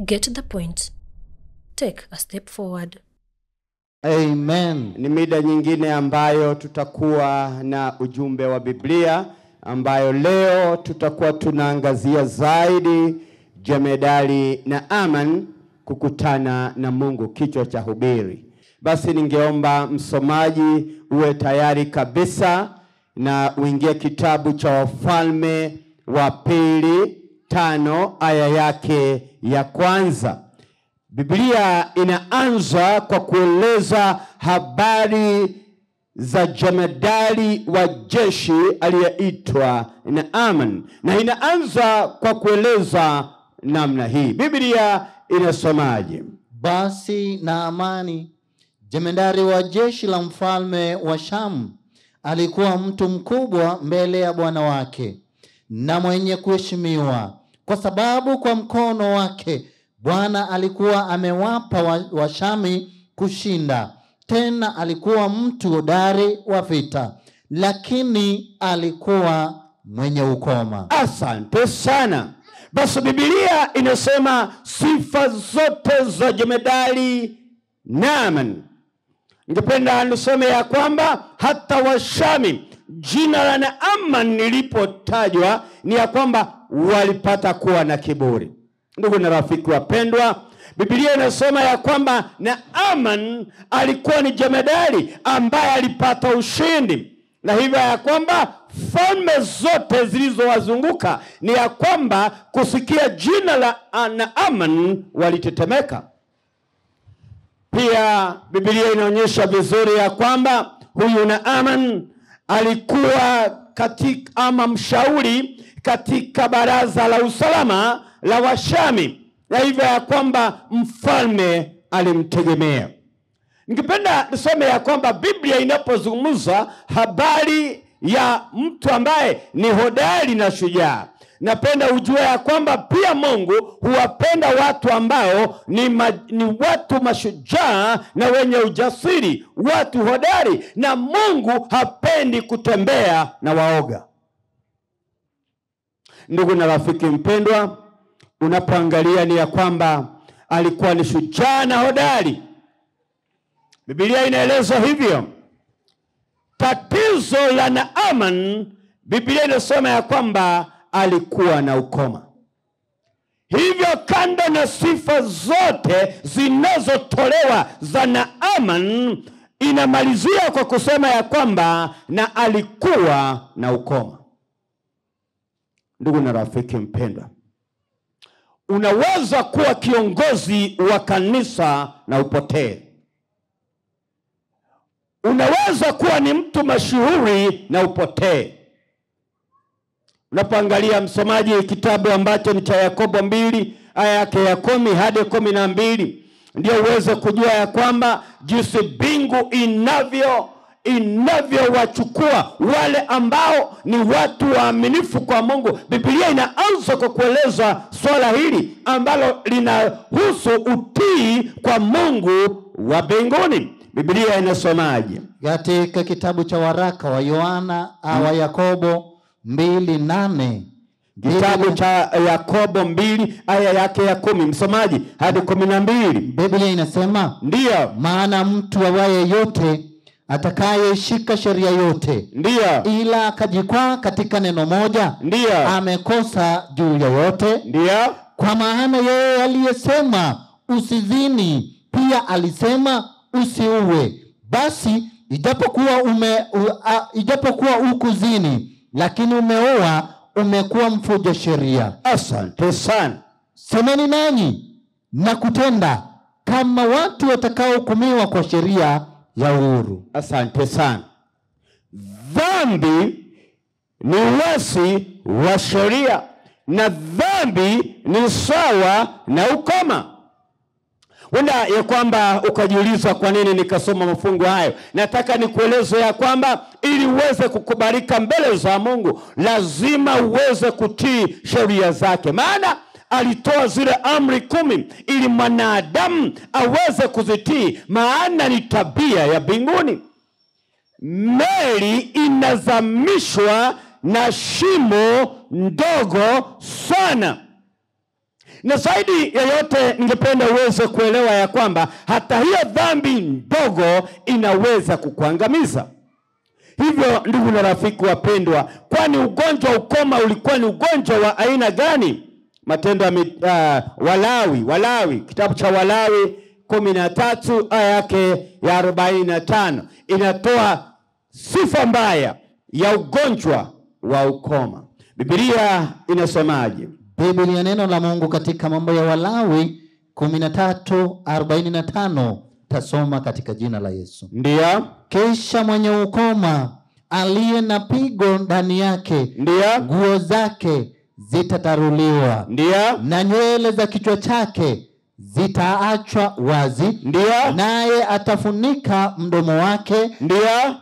Get the point. Take a step forward. Amen. Ni mida nyingine ambayo tutakuwa na ujumbe wa Biblia, ambayo leo tutakuwa tunaangazia zaidi jemedali Naaman kukutana na Mungu, kichwa cha hubiri. Basi ningeomba msomaji uwe tayari kabisa na uingie kitabu cha Wafalme wa Pili 5 aya yake ya kwanza. Biblia inaanza kwa kueleza habari za jemedali wa jeshi aliyeitwa Naaman, na inaanza kwa kueleza namna hii. Biblia inasemaje? Basi Naamani, jemedari wa jeshi la mfalme wa Shamu, alikuwa mtu mkubwa mbele ya bwana wake na mwenye kuheshimiwa, kwa sababu kwa mkono wake Bwana alikuwa amewapa Washami kushinda. Tena alikuwa mtu hodari wa vita, lakini alikuwa mwenye ukoma. Asante sana. Basi Biblia inasema sifa zote za jemedali Naaman. Ningependa niseme ya kwamba hata Washami, jina la Naaman lilipotajwa ni ya kwamba walipata kuwa na kiburi. Ndugu na rafiki wapendwa, Biblia inasema ya kwamba Naaman alikuwa ni jemedali ambaye alipata ushindi, na hivyo ya kwamba falme zote zilizowazunguka ni ya kwamba kusikia jina la Naaman walitetemeka. Pia Biblia inaonyesha vizuri ya kwamba huyu Naaman alikuwa katika ama mshauri katika baraza la usalama la Washami, na hivyo ya kwamba mfalme alimtegemea. Ningependa nisome ya kwamba Biblia inapozungumza habari ya mtu ambaye ni hodari na shujaa, napenda ujue ya kwamba pia Mungu huwapenda watu ambao ni watu mashujaa na wenye ujasiri, watu hodari, na Mungu hapendi kutembea na waoga. Ndugu na rafiki mpendwa, unapoangalia ni ya kwamba alikuwa ni shujaa na hodari. Biblia inaeleza hivyo. Tatizo la Naaman, Biblia inasema ya kwamba alikuwa na ukoma. Hivyo kando na sifa zote zinazotolewa za Naaman, inamalizia kwa kusema ya kwamba na alikuwa na ukoma. Ndugu na rafiki mpendwa, unaweza kuwa kiongozi wa kanisa na upotee. Unaweza kuwa ni mtu mashuhuri na upotee. Unapoangalia msomaji kitabu ambacho ni cha Yakobo 2 aya yake ya 10 hadi 12, ndio uweze kujua ya kwamba jinsi mbingu inavyowachukua wale ambao ni watu waaminifu kwa Mungu. Biblia inaanza kwa kueleza swala hili ambalo linahusu utii kwa Mungu wa mbinguni. Biblia inasomaje? Katika kitabu cha waraka wa Yohana wa Yakobo 2:8. Kitabu cha Yakobo 2 aya yake ya 10 msomaji hadi 12. Biblia inasema, ndiyo, maana mtu awaye yote atakayeshika sheria yote, ndiyo, ila akajikwaa katika neno moja, ndiyo, amekosa juu ya yote, ndiyo. Kwa maana yeye aliyesema usizini pia alisema usiue. Basi ijapokuwa ukuzini lakini umeoa, umekuwa mfuja sheria. Asante sana. Semeni nanyi na kutenda kama watu watakaohukumiwa kwa sheria ya uhuru. Asante sana. Dhambi ni uasi wa sheria, na dhambi ni sawa na ukoma. Wenda ya kwamba ukajiuliza kwa nini nikasoma mafungu hayo. Nataka nikueleze ya kwamba ili uweze kukubalika mbele za Mungu lazima uweze kutii sheria zake. Maana alitoa zile amri 10 ili mwanadamu aweze kuzitii, maana ni tabia ya mbinguni. Meli inazamishwa na shimo ndogo sana. Na zaidi ya yote, ningependa uweze kuelewa ya kwamba hata hiyo dhambi ndogo inaweza kukuangamiza. Hivyo ndugu na rafiki wapendwa, kwani ugonjwa ukoma ulikuwa ni ugonjwa wa aina gani? Matendo ya Walawi, kitabu cha Walawi 13 aya yake ya 45 inatoa sifa mbaya ya ugonjwa wa ukoma. Biblia inasemaje? Biblia, neno la Mungu katika mambo ya Walawi 13:45, tasoma katika jina la Yesu. Ndiyo. Kisha mwenye ukoma aliye na pigo ndani yake, ndiyo, nguo zake zitataruliwa, ndiyo, na nywele za kichwa chake zitaachwa wazi, ndiyo, naye atafunika mdomo wake, ndiyo,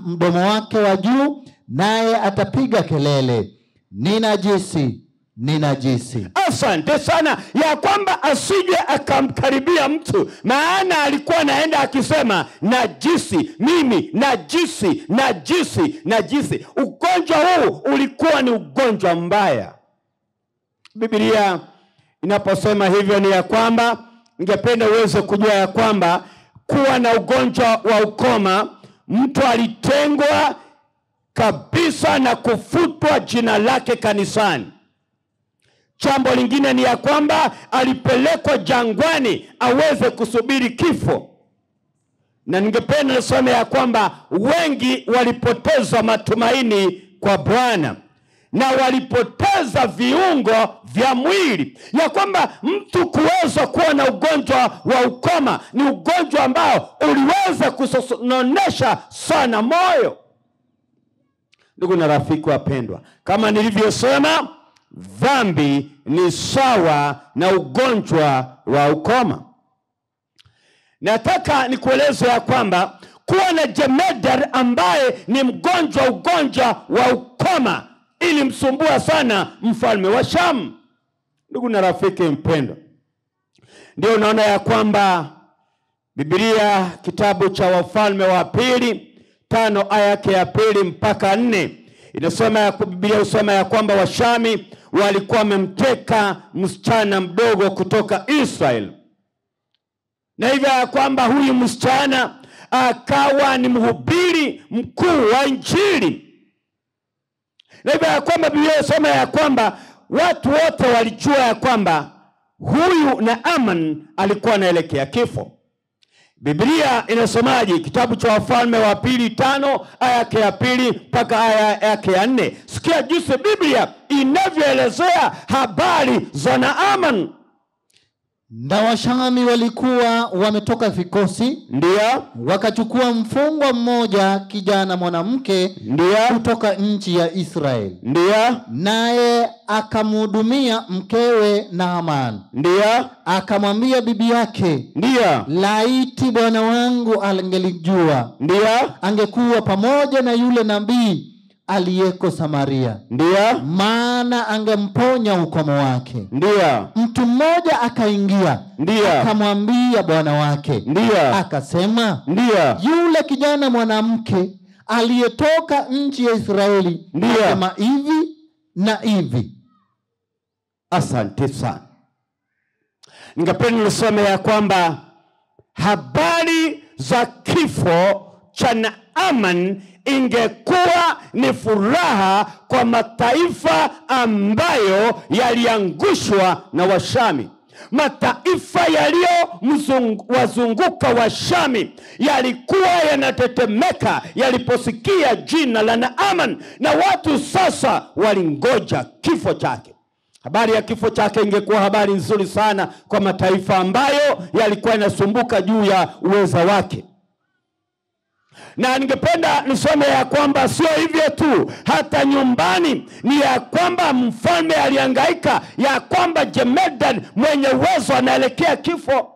mdomo wake wa juu, naye atapiga kelele, ni najisi, ni najisi. Asante sana, ya kwamba asije akamkaribia mtu, maana alikuwa anaenda akisema najisi, mimi najisi, najisi, najisi. Ugonjwa huu ulikuwa ni ugonjwa mbaya. Biblia inaposema hivyo ni ya kwamba ningependa uweze kujua ya kwamba kuwa na ugonjwa wa ukoma, mtu alitengwa kabisa na kufutwa jina lake kanisani. Jambo lingine ni ya kwamba alipelekwa jangwani aweze kusubiri kifo. Na ningependa niseme ya kwamba wengi walipoteza matumaini kwa Bwana na walipoteza viungo vya mwili. Ya kwamba mtu kuweza kuwa na ugonjwa wa ukoma ni ugonjwa ambao uliweza kusononesha sana moyo. Ndugu na rafiki wapendwa, kama nilivyosema, dhambi ni sawa na ugonjwa wa ukoma. Nataka nikueleze ya kwamba kuwa na jemedari ambaye ni mgonjwa ugonjwa wa ukoma ilimsumbua sana mfalme wa Shamu. Ndugu na rafiki mpendwa, ndio unaona ya kwamba Biblia kitabu cha Wafalme wa Pili 5 aya yake ya 2 mpaka 4 inasema ya Biblia husema ya kwamba Washami walikuwa wamemteka msichana mdogo kutoka Israel. Na hivyo ya kwamba huyu msichana akawa ni mhubiri mkuu wa Injili. Na hivyo ya kwamba Biblia inasema ya kwamba watu wote walijua ya kwamba huyu Naaman alikuwa anaelekea kifo. Biblia inasemaje? Kitabu cha Wafalme wa Pili 5 aya yake ya 2 mpaka aya yake ya 4. Sikia jinsi Biblia inavyoelezea habari za Naaman. Na Washami walikuwa wametoka vikosi, ndiyo, wakachukua mfungwa mmoja kijana mwanamke, ndiyo, kutoka nchi ya Israeli, ndiyo, naye akamhudumia mkewe Naaman, ndiyo, akamwambia bibi yake, ndiyo, laiti bwana wangu angelijua, ndiyo, angekuwa pamoja na yule nabii aliyeko Samaria, ndiyo, maana angemponya ukomo wake. Ndiyo. Mtu mmoja akaingia, ndiyo, akamwambia bwana wake, ndiyo, akasema, ndiyo, yule kijana mwanamke aliyetoka nchi ya Israeli, ndiyo, asema hivi na hivi. Asante sana. Ningependa niseme ya kwamba habari za kifo cha Naaman ingekuwa ni furaha kwa mataifa ambayo yaliangushwa na Washami. Mataifa yaliyowazunguka Washami yalikuwa yanatetemeka yaliposikia jina la Naaman, na watu sasa walingoja kifo chake. Habari ya kifo chake ingekuwa habari nzuri sana kwa mataifa ambayo yalikuwa yanasumbuka juu ya uweza wake. Na ningependa nisome ya kwamba sio hivyo tu, hata nyumbani ni ya kwamba mfalme alihangaika ya kwamba jemedari mwenye uwezo anaelekea kifo.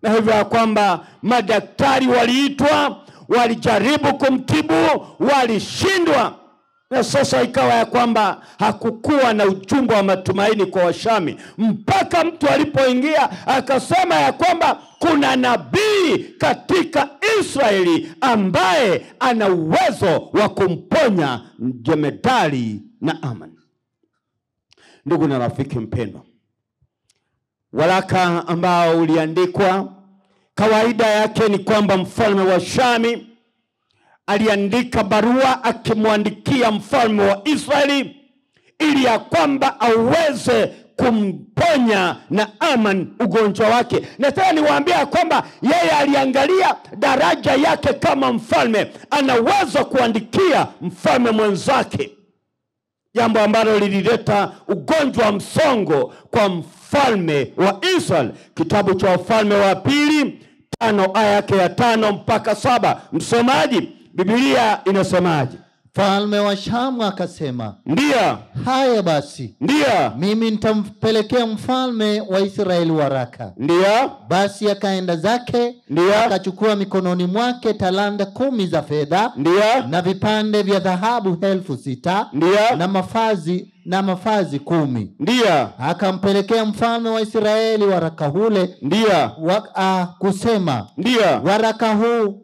Na hivyo ya kwamba madaktari waliitwa, walijaribu kumtibu, walishindwa. Na sasa ikawa ya kwamba hakukuwa na ujumbe wa matumaini kwa Washami, mpaka mtu alipoingia akasema ya kwamba kuna nabii katika Israeli ambaye ana uwezo wa kumponya jemedari Naaman. Ndugu na rafiki mpendwa, Waraka ambao uliandikwa, kawaida yake ni kwamba mfalme wa Shami aliandika barua akimwandikia mfalme wa Israeli ili ya kwamba aweze kumponya Naaman ugonjwa wake. Na tena niwaambia kwamba yeye aliangalia daraja yake kama mfalme, anaweza kuandikia mfalme mwenzake, jambo ambalo lilileta ugonjwa wa msongo kwa mfalme wa Israeli. Kitabu cha Wafalme wa Pili 5 aya yake ya 5 mpaka 7. Msomaji, Biblia inasemaje? Mfalme wa Shamu akasema, Ndiyo. Haya basi, Ndiyo. mimi nitampelekea mfalme wa Israeli waraka. Ndiyo. Basi akaenda zake, Ndiyo. akachukua mikononi mwake talanta 10 za fedha, Ndiyo. na vipande vya dhahabu 6,000, Ndiyo. na mafazi 10. Ndiyo. Akampelekea mfalme wa Israeli waraka ule, Ndiyo. Kusema, Ndiyo. waraka huu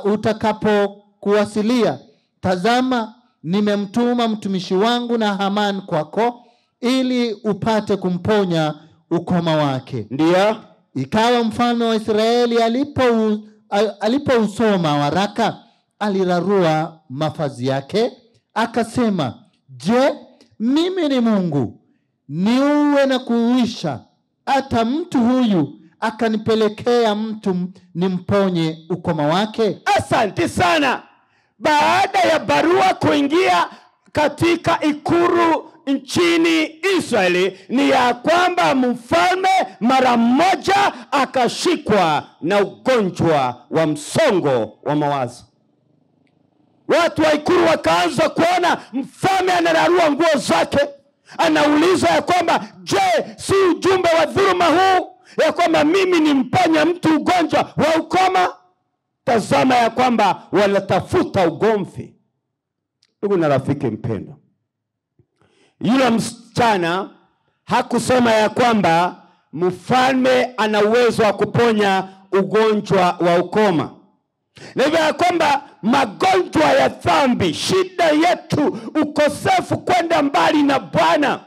utakapo kuwasilia, tazama nimemtuma mtumishi wangu Naaman kwako ili upate kumponya ukoma wake. Ndiyo. Ikawa mfalme wa Israeli alipousoma waraka, alirarua mavazi yake akasema, je, mimi ni Mungu niuwe na kuuisha, hata mtu huyu akanipelekea mtu nimponye ukoma wake? Asante sana. Baada ya barua kuingia katika ikulu nchini Israeli, ni ya kwamba mfalme mara moja akashikwa na ugonjwa wa msongo wa mawazo. Watu wa ikulu wakaanza kuona mfalme anararua nguo zake, anauliza ya kwamba, je, si ujumbe wa dhuluma huu ya kwamba mimi nimponya mtu ugonjwa wa ukoma? Tazama ya kwamba wanatafuta ugomvi. Ndugu na rafiki mpendwa, yule msichana hakusema ya kwamba mfalme ana uwezo wa kuponya ugonjwa wa ukoma. Na hivyo ya kwamba magonjwa ya dhambi, shida yetu, ukosefu kwenda mbali na Bwana,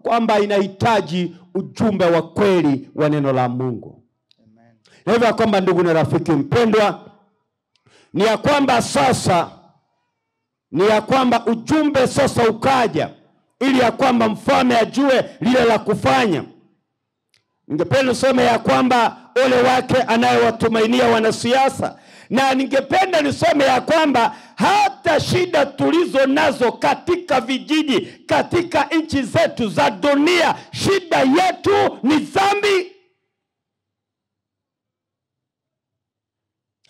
kwamba inahitaji ujumbe wa kweli wa neno la Mungu. Na hivyo kwamba ndugu na rafiki mpendwa, ni ya kwamba sasa, ni ya kwamba ujumbe sasa ukaja ili ya kwamba mfalme ajue lile la kufanya. Ningependa niseme ya kwamba ole wake anayewatumainia wanasiasa, na ningependa niseme ya kwamba hata shida tulizo nazo katika vijiji, katika nchi zetu za dunia, shida yetu ni dhambi.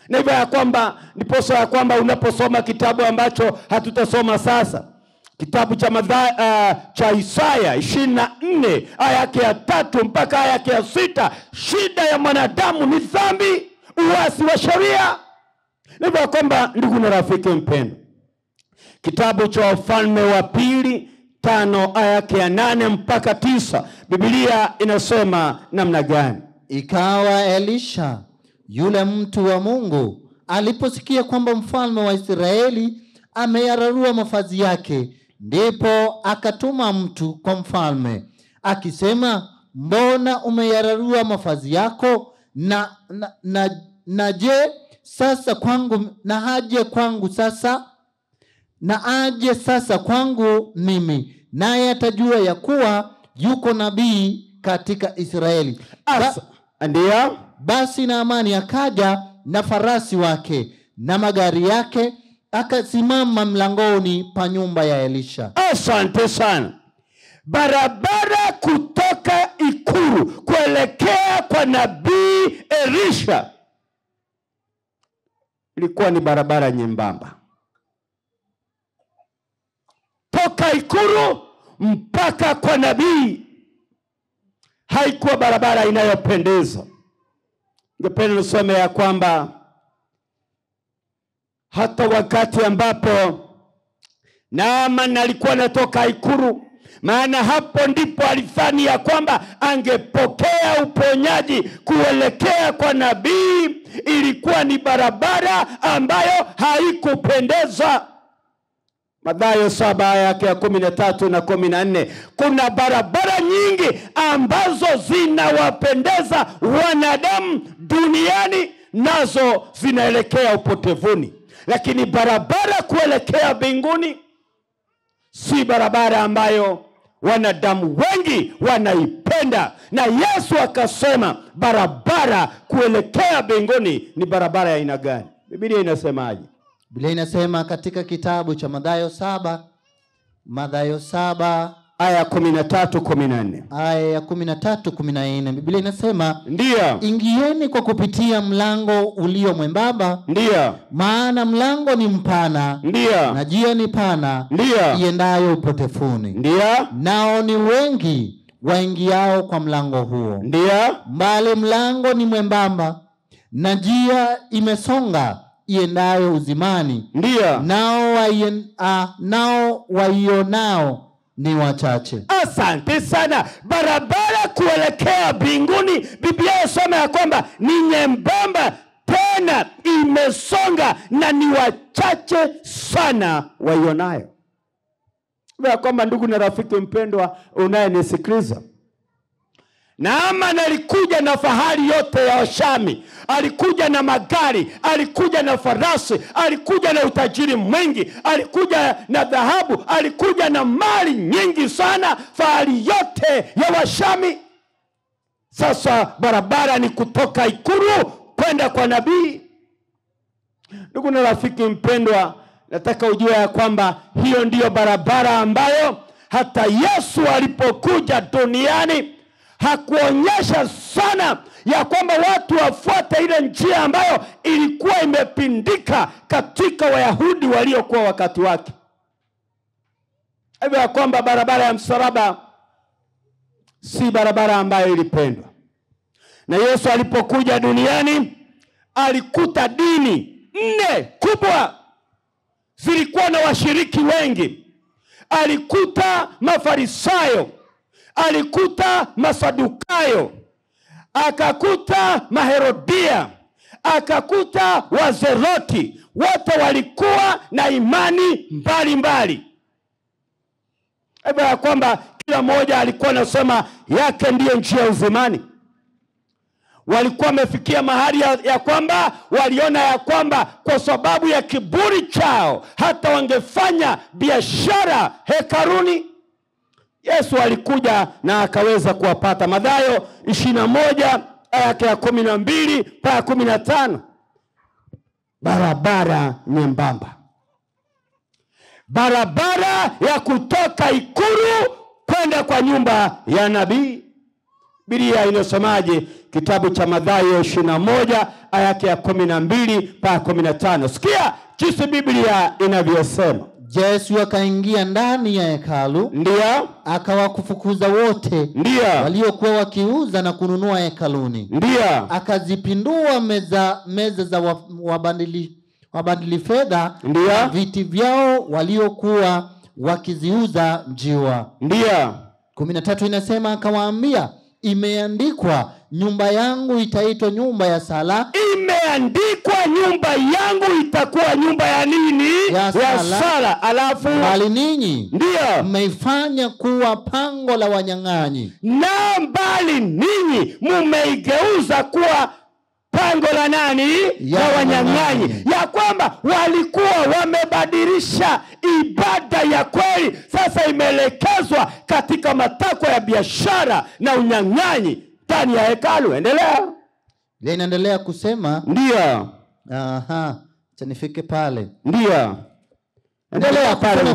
Na hivyo ya kwamba ndiposa ya kwamba unaposoma kitabu ambacho hatutasoma sasa, kitabu cha cha Isaya 24 aya yake ya 3 mpaka aya yake ya 6, shida ya mwanadamu ni dhambi, uasi wa sheria. Na hivyo kwamba ndugu na rafiki mpendwa, kitabu cha Wafalme wa Pili 5 aya yake ya 8 mpaka 9, Biblia inasema namna gani? Ikawa Elisha yule mtu wa Mungu aliposikia kwamba mfalme wa Israeli ameyararua mavazi yake, ndipo akatuma mtu kwa mfalme akisema, mbona umeyararua mavazi yako? Na je sasa kwangu, na aje kwangu sasa, na aje sasa kwangu mimi, naye atajua ya kuwa yuko nabii katika Israeli. Ndiyo. Basi Naamani akaja na farasi wake na magari yake, akasimama mlangoni pa nyumba ya Elisha. Asante sana. Barabara kutoka ikulu kuelekea kwa nabii Elisha ilikuwa ni barabara nyembamba. Toka ikulu mpaka kwa nabii haikuwa barabara inayopendeza. Ningependa nisome ya kwamba hata wakati ambapo Naaman alikuwa anatoka ikulu, maana hapo ndipo alidhani ya kwamba angepokea uponyaji kuelekea kwa nabii, ilikuwa ni barabara ambayo haikupendeza. Mathayo 7 aya yake ya 13 na 14. Kuna barabara nyingi ambazo zinawapendeza wanadamu duniani, nazo zinaelekea upotevuni. Lakini barabara kuelekea mbinguni si barabara ambayo wanadamu wengi wanaipenda. Na Yesu akasema barabara kuelekea mbinguni ni barabara ya aina gani? Biblia inasemaje? Biblia inasema katika kitabu cha Mathayo 7, Mathayo 7 aya 13 14. Aya ya 13 14. Biblia inasema, ndio, ingieni kwa kupitia mlango ulio mwembamba, ndio, maana mlango ni mpana, ndio, na njia ni pana, ndio, iendayo upotefuni, ndio, nao ni wengi waingiao kwa mlango huo, ndio, bali mlango ni mwembamba na njia imesonga iendayo uzimani, ndio, nao waionao ni wachache. Asante sana. Barabara kuelekea mbinguni, Biblia inasema ya kwamba ni nyembamba tena imesonga na ni wachache sana waionayo. Ya kwamba ndugu na rafiki mpendwa unayenisikiliza, Naaman alikuja na fahari yote ya Washami, alikuja na magari, alikuja na farasi, alikuja na utajiri mwingi, alikuja na dhahabu, alikuja na mali nyingi sana, fahari yote ya Washami. Sasa barabara ni kutoka ikulu kwenda kwa nabii. Ndugu na rafiki mpendwa, nataka ujue ya kwamba hiyo ndiyo barabara ambayo hata Yesu alipokuja duniani hakuonyesha sana ya kwamba watu wafuate ile njia ambayo ilikuwa imepindika katika Wayahudi waliokuwa wakati wake. Hivyo ya kwamba barabara ya msalaba si barabara ambayo ilipendwa. Na Yesu alipokuja duniani alikuta dini 4 kubwa zilikuwa na washiriki wengi. Alikuta Mafarisayo, alikuta Masadukayo, akakuta Maherodia, akakuta Wazeroti. Wote walikuwa na imani mbalimbali. Hivyo ya kwamba kila mmoja alikuwa anasema yake ndiyo njia uzimani. Walikuwa wamefikia mahali ya kwamba waliona ya kwamba kwa sababu ya kiburi chao hata wangefanya biashara hekaluni. Yesu alikuja na akaweza kuwapata. Mathayo 21 aya ya 12 mpaka 15. Barabara nyembamba, barabara ya kutoka ikulu kwenda kwa nyumba ya nabii. Biblia inasemaje? Kitabu cha Mathayo 21 aya ya 12 mpaka 15. Sikia jinsi Biblia inavyosema. Yesu akaingia ndani ya hekalu, ndio, akawafukuza wote, ndio, waliokuwa wakiuza na kununua hekaluni, ndio, akazipindua meza za wabadili fedha, ndio, viti vyao waliokuwa wakiziuza njiwa, ndio. 13 inasema, akawaambia, imeandikwa, nyumba yangu itaitwa nyumba ya sala. Imeandikwa nyumba yangu itakuwa nyumba ya nini? Ya sala. Ya sala. Alafu bali ninyi, ndio, mmeifanya kuwa pango la wanyang'anyi. Na bali ninyi mmeigeuza kuwa pango la nani? Ya wanyang'anyi. Ya kwamba walikuwa wamebadilisha ibada ya kweli, sasa imeelekezwa katika matakwa ya biashara na unyang'anyi ndani ya hekalu. Endelea. Ile inaendelea kusema, ndio, aha, acha nifike pale. Ndio. Endelea pale.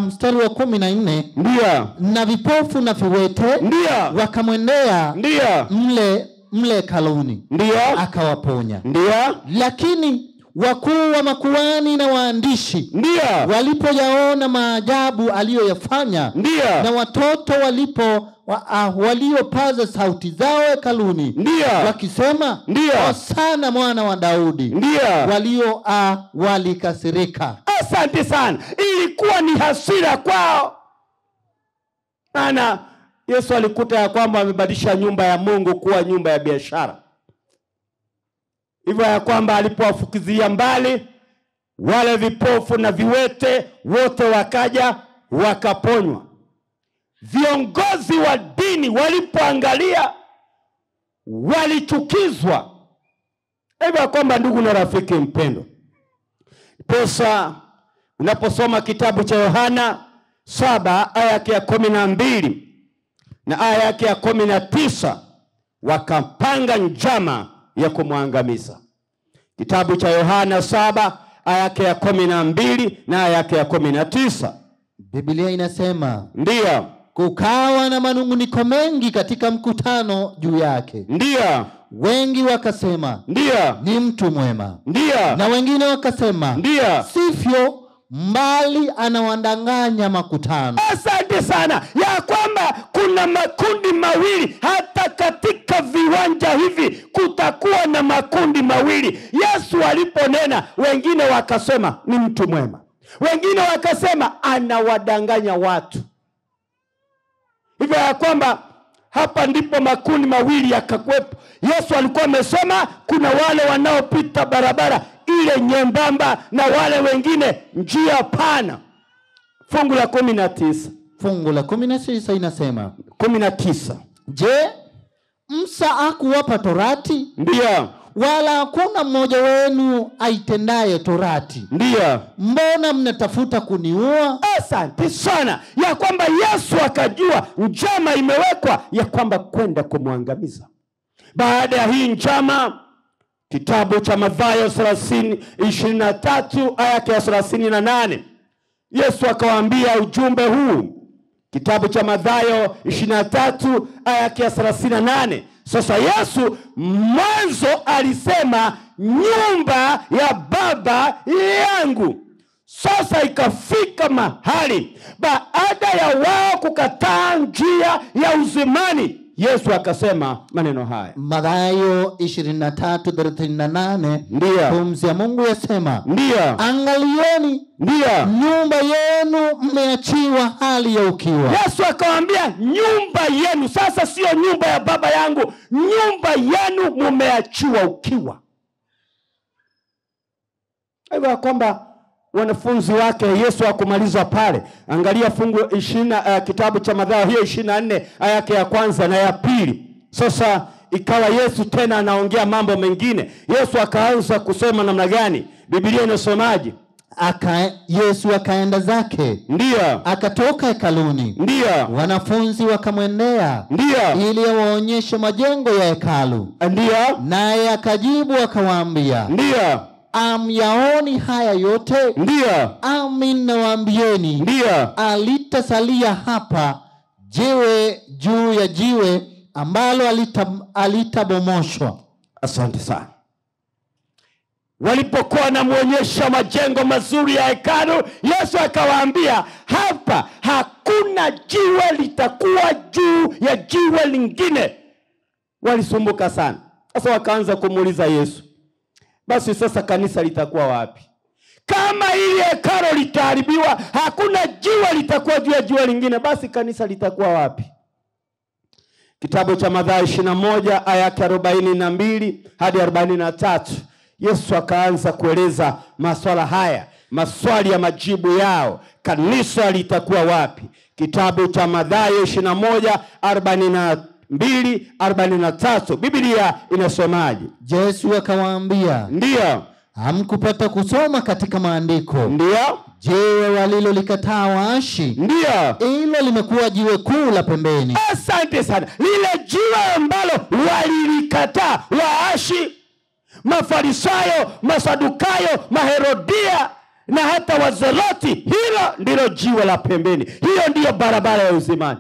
Mstari wa 14. Ndio. Na vipofu na viwete, ndio, wakamwendea, ndio, mle hekaluni, ndio, akawaponya. Ndio. Lakini wakuu wa makuhani na waandishi, ndio, walipoyaona maajabu aliyoyafanya, ndio, na watoto waliopaza sauti zao hekaluni, ndio, wakisema, ndio, Hosana mwana wa Daudi, ndio, walikasirika. Asante sana. Ilikuwa ni hasira kwao. Maana Yesu alikuta ya kwamba amebadilisha nyumba ya Mungu kuwa nyumba ya biashara. Hivyo ya kwamba alipowafukuzia mbali, Wale vipofu na viwete wote wakaja wakaponywa. Viongozi wa dini walipoangalia walichukizwa. Hivyo kwamba ndugu na rafiki mpendo, posa unaposoma kitabu cha Yohana 7 aya yake ya 12 na aya yake ya 19, wakapanga njama ya kumwangamiza. Kitabu cha Yohana 7 aya yake ya 12 na aya yake ya 19. Biblia inasema, ndiyo, kukawa na manunguniko mengi katika mkutano juu yake. Ndiyo. Wengi wakasema, ndiyo, ni mtu mwema. Ndiyo. Na wengine wakasema, ndiyo, sivyo, mbali anawadanganya makutano. Asante sana, ya kwamba kuna makundi mawili. Hata katika viwanja hivi kutakuwa na makundi mawili. Yesu aliponena, wengine wakasema ni mtu mwema, wengine wakasema anawadanganya watu. Hivyo ya kwamba hapa ndipo makundi mawili yakakuwepo. Yesu alikuwa amesema kuna wale wanaopita barabara ile nyembamba na wale wengine njia pana. Fungu la 19. Fungu la 19 inasema 19. Je, Musa hakuwapa torati? Ndiyo. Wala hakuna mmoja wenu aitendaye torati. Ndiyo. Mbona mnatafuta kuniua? Asante sana, ya kwamba Yesu akajua njama imewekwa ya kwamba kwenda kumwangamiza. Baada ya hii njama, kitabu cha Mathayo 23 aya ya 38, Yesu akawaambia ujumbe huu. Kitabu cha Mathayo 23 aya ya 38. Sasa Yesu mwanzo alisema nyumba ya Baba yangu. Sasa ikafika mahali baada ya wao kukataa njia ya uzimani, Yesu akasema maneno haya. Mathayo 23:38. Ndiyo. Pumzi ya Mungu yasema, ndiyo, angalieni, ndiyo, nyumba yenu mmeachiwa hali ya ukiwa. Yesu akawaambia nyumba yenu, sasa sio nyumba ya Baba yangu, nyumba yenu mmeachiwa ukiwa. Hivyo kwamba wanafunzi wake Yesu hakumaliza pale. Angalia fungu 20, kitabu cha Mathayo hiyo 24 aya yake ya kwanza na ya pili. Sasa ikawa Yesu tena anaongea mambo mengine. Yesu akaanza kusema namna gani? Biblia inasemaje? Yesu akaenda zake. Ndiyo. Akatoka hekaluni. Ndiyo. Wanafunzi wakamwendea. Ndiyo. Ili waonyeshe majengo ya hekalu. Ndiyo. Naye akajibu akawaambia, ndiyo, amyaoni haya yote? Ndiyo. Amin nawaambieni, ndiyo, alitasalia hapa jiwe juu ya jiwe ambalo alitabomoshwa. Asante sana. Walipokuwa wanamuonyesha majengo mazuri ya hekalu, Yesu akawaambia hapa hakuna jiwe litakuwa juu ya jiwe lingine. Walisumbuka sana. Sasa wakaanza kumuuliza Yesu, basi sasa kanisa litakuwa wapi? Kama hili hekalu litaharibiwa, hakuna jiwe litakuwa juu ya jiwe lingine, basi kanisa litakuwa wapi? Kitabu cha Mathayo 21 aya ya 42 hadi 43. Yesu akaanza kueleza maswala haya, maswali ya majibu yao. Kanisa litakuwa wapi? Kitabu cha Mathayo 21 42 43. Biblia inasemaje? Yesu akawaambia, ndiyo, hamkupata kusoma katika maandiko? Ndiyo. Jiwe walilolikataa waashi, ndiyo, hilo limekuwa jiwe kuu la pembeni. Asante sana. Lile jiwe ambalo walilikataa waashi, Mafarisayo, Masadukayo, Maherodia na hata Wazeloti, hilo ndilo jiwe la pembeni. Hiyo ndiyo barabara ya uzimani.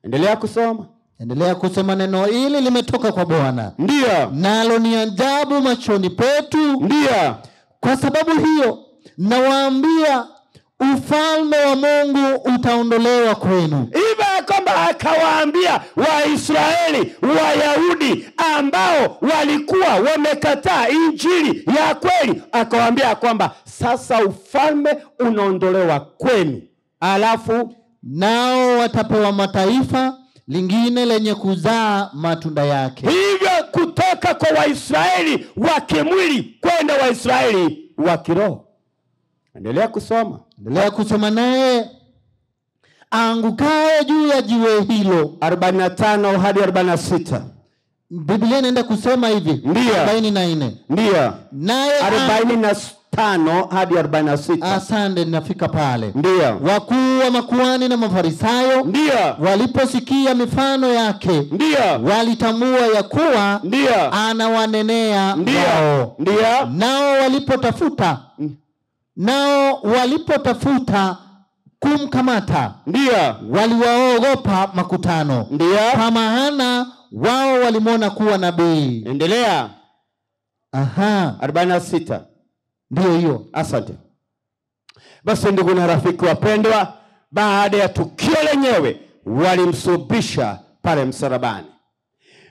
Endelea kusoma. Endelea kusema, neno hili limetoka kwa Bwana, ndiyo, nalo ni ajabu machoni petu. Ndiyo. Kwa sababu hiyo nawaambia, ufalme wa Mungu utaondolewa kwenu. Hivyo kwamba akawaambia Waisraeli, Wayahudi ambao walikuwa wamekataa injili ya kweli, akawaambia kwamba sasa ufalme unaondolewa kwenu, alafu nao watapewa mataifa lingine lenye kuzaa matunda yake. Hivyo kutoka kwa Waisraeli wa kimwili kwenda Waisraeli wa kiroho. Endelea kusoma. Endelea kusoma. Naye aangukaye juu ya jiwe hilo. 45 hadi 46. Biblia inaenda kusema hivi. Ndio. 44. Ndio. Naye 45 hadi 46. Asante, nafika pale. Ndio. Wakuu wa makuhani na Mafarisayo ndio waliposikia mifano yake, ndio walitambua ya kuwa ndio anawanenea wao. Ndio. Nao walipotafuta kumkamata, ndio waliwaogopa makutano, ndio kwa maana wao walimwona kuwa nabii. Endelea. Aha. 46. Ndio hiyo. Asante. Basi ndugu na rafiki wapendwa, baada ya tukio lenyewe walimsulubisha pale msalabani.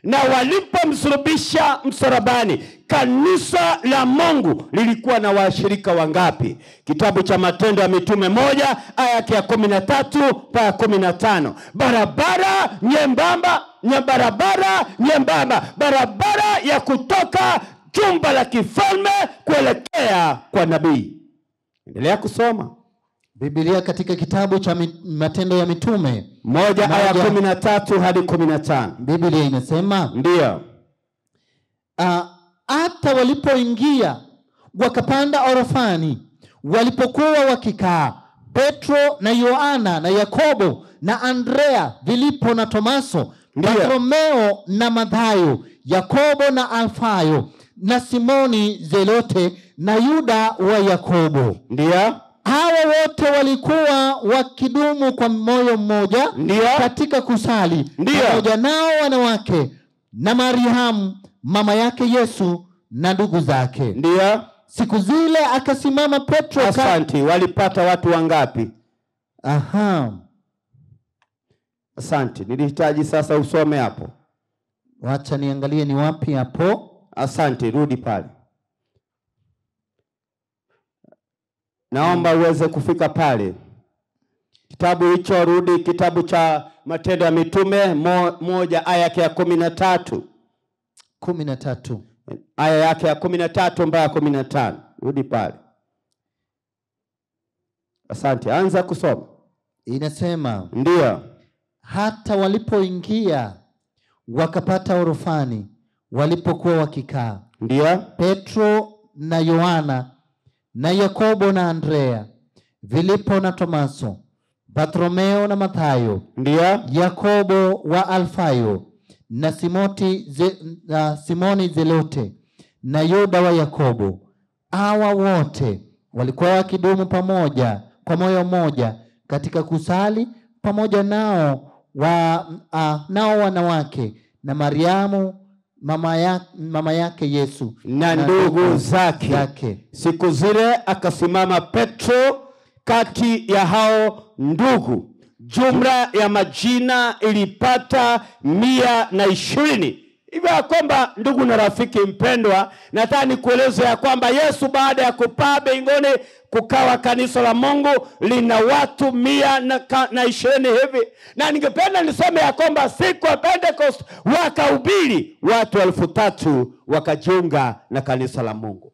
Na walipomsulubisha msalabani, kanisa la Mungu lilikuwa na washirika wangapi? Kitabu cha Matendo ya Mitume 1 aya ya 13 mpaka 15. Barabara nyembamba, barabara nyembamba, barabara ya kutoka jumba la kifalme kuelekea kwa nabii. Endelea kusoma. Biblia katika kitabu cha Matendo ya Mitume 1 aya 13 hadi 15. Biblia inasema ndio, hata walipoingia wakapanda orofani, walipokuwa wakikaa Petro na Yohana na Yakobo na Andrea, Filipo na Tomaso, Bartolomeo na Mathayo, Yakobo na Alfayo na Simoni Zelote na Yuda wa Yakobo. Ndio. Hawa wote walikuwa wakidumu kwa moyo mmoja katika kusali, pamoja nao wanawake na Mariamu mama yake Yesu na ndugu zake. Ndio. Siku zile akasimama Petro. Asante. Walipata watu wangapi? Aha. Asante. Nilihitaji sasa usome hapo. Wacha niangalie ni wapi hapo. Asante, rudi pale. Naomba uweze kufika pale. Kitabu hicho, rudi kitabu cha Matendo ya Mitume 1 aya yake ya 13. 13. Aya yake ya 13 mpaka 15. Rudi pale. Asante, anza kusoma. Inasema ndio, hata walipoingia wakapata orofani, walipokuwa wakikaa, ndio Petro na Yohana na Yakobo na Andrea, Filipo na Tomaso, Bartolomeo na Mathayo, ndio Yakobo wa Alfayo na Simoni Zelote na Yuda wa Yakobo. Hawa wote walikuwa wakidumu pamoja kwa moyo mmoja katika kusali, pamoja nao nao wanawake na Mariamu mama yake Yesu na ndugu zake. Siku zile akasimama Petro kati ya hao ndugu. Jumla ya majina ilipata 120. Hivyo ya kwamba ndugu na rafiki mpendwa, nataka nikueleze ya kwamba Yesu baada ya kupaa mbinguni, kukawa kanisa la Mungu lina watu 120 hivi. Na ningependa niseme ya kwamba siku ya Pentecost wakahubiri, watu 3000 wakajiunga na kanisa la Mungu.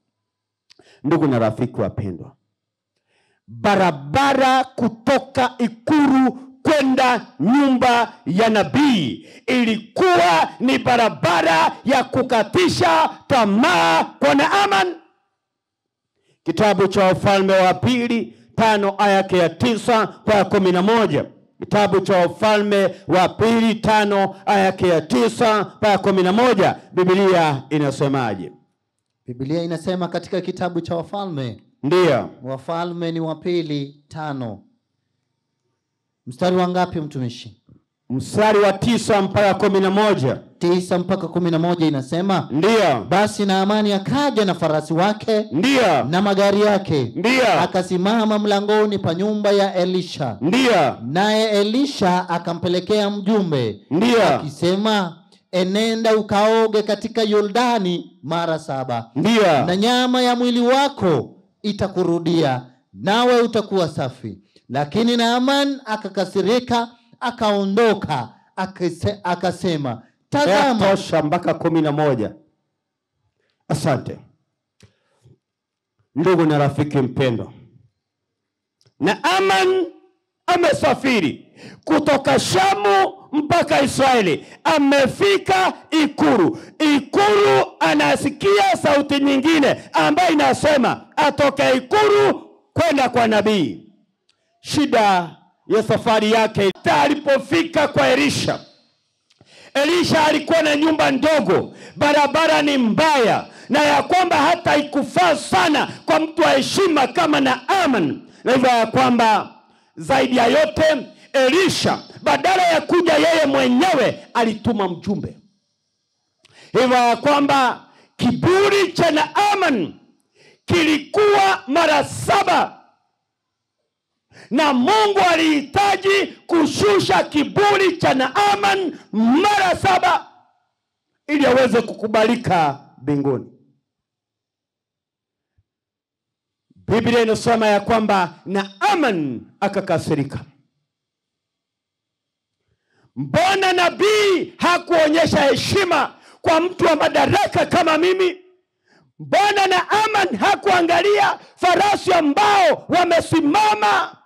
Ndugu na rafiki wapendwa, barabara kutoka ikulu kwenda nyumba ya nabii ilikuwa ni barabara ya kukatisha tamaa kwa Naaman. Kitabu cha Wafalme wa Pili 5 aya ya 9 kwa 11. Kitabu cha Wafalme wa Pili 5 aya ya 9 kwa 11. Biblia inasemaje? Biblia inasema katika kitabu cha Wafalme, ndio Wafalme ni wa Pili 5 mstari wa ngapi mtumishi? Mstari wa 9 mpaka 11. 9 mpaka 11 inasema, ndio basi Naamani akaja na farasi wake, ndio na magari yake, ndio akasimama mlangoni pa nyumba ya Elisha, ndio naye Elisha akampelekea mjumbe, ndio akisema, enenda ukaoge katika Yordani mara 7, ndio na nyama ya mwili wako itakurudia, nawe utakuwa safi. Lakini Naaman akakasirika, akaondoka, akasema, tazama. Tosha mpaka 11. Asante. Ndugu na rafiki mpendwa, Naaman amesafiri kutoka Shamu mpaka Israeli, amefika ikulu. Ikulu anasikia sauti nyingine ambayo inasema atoke ikulu kwenda kwa nabii. Shida ya safari yake, alipofika kwa Elisha, Elisha alikuwa na nyumba ndogo, barabara ni mbaya, na ya kwamba hata ikufaa sana kwa mtu wa heshima kama Naaman. Na hivyo ya kwamba zaidi ya yote, Elisha badala ya kuja yeye mwenyewe alituma mjumbe. Hivyo ya kwamba kiburi cha Naaman kilikuwa mara 7, na Mungu alihitaji kushusha kiburi cha Naaman mara 7 ili aweze kukubalika mbinguni. Biblia inasema ya kwamba Naaman akakasirika. Mbona nabii hakuonyesha heshima kwa mtu wa madaraka kama mimi? Mbona Naaman hakuangalia farasi ambao wamesimama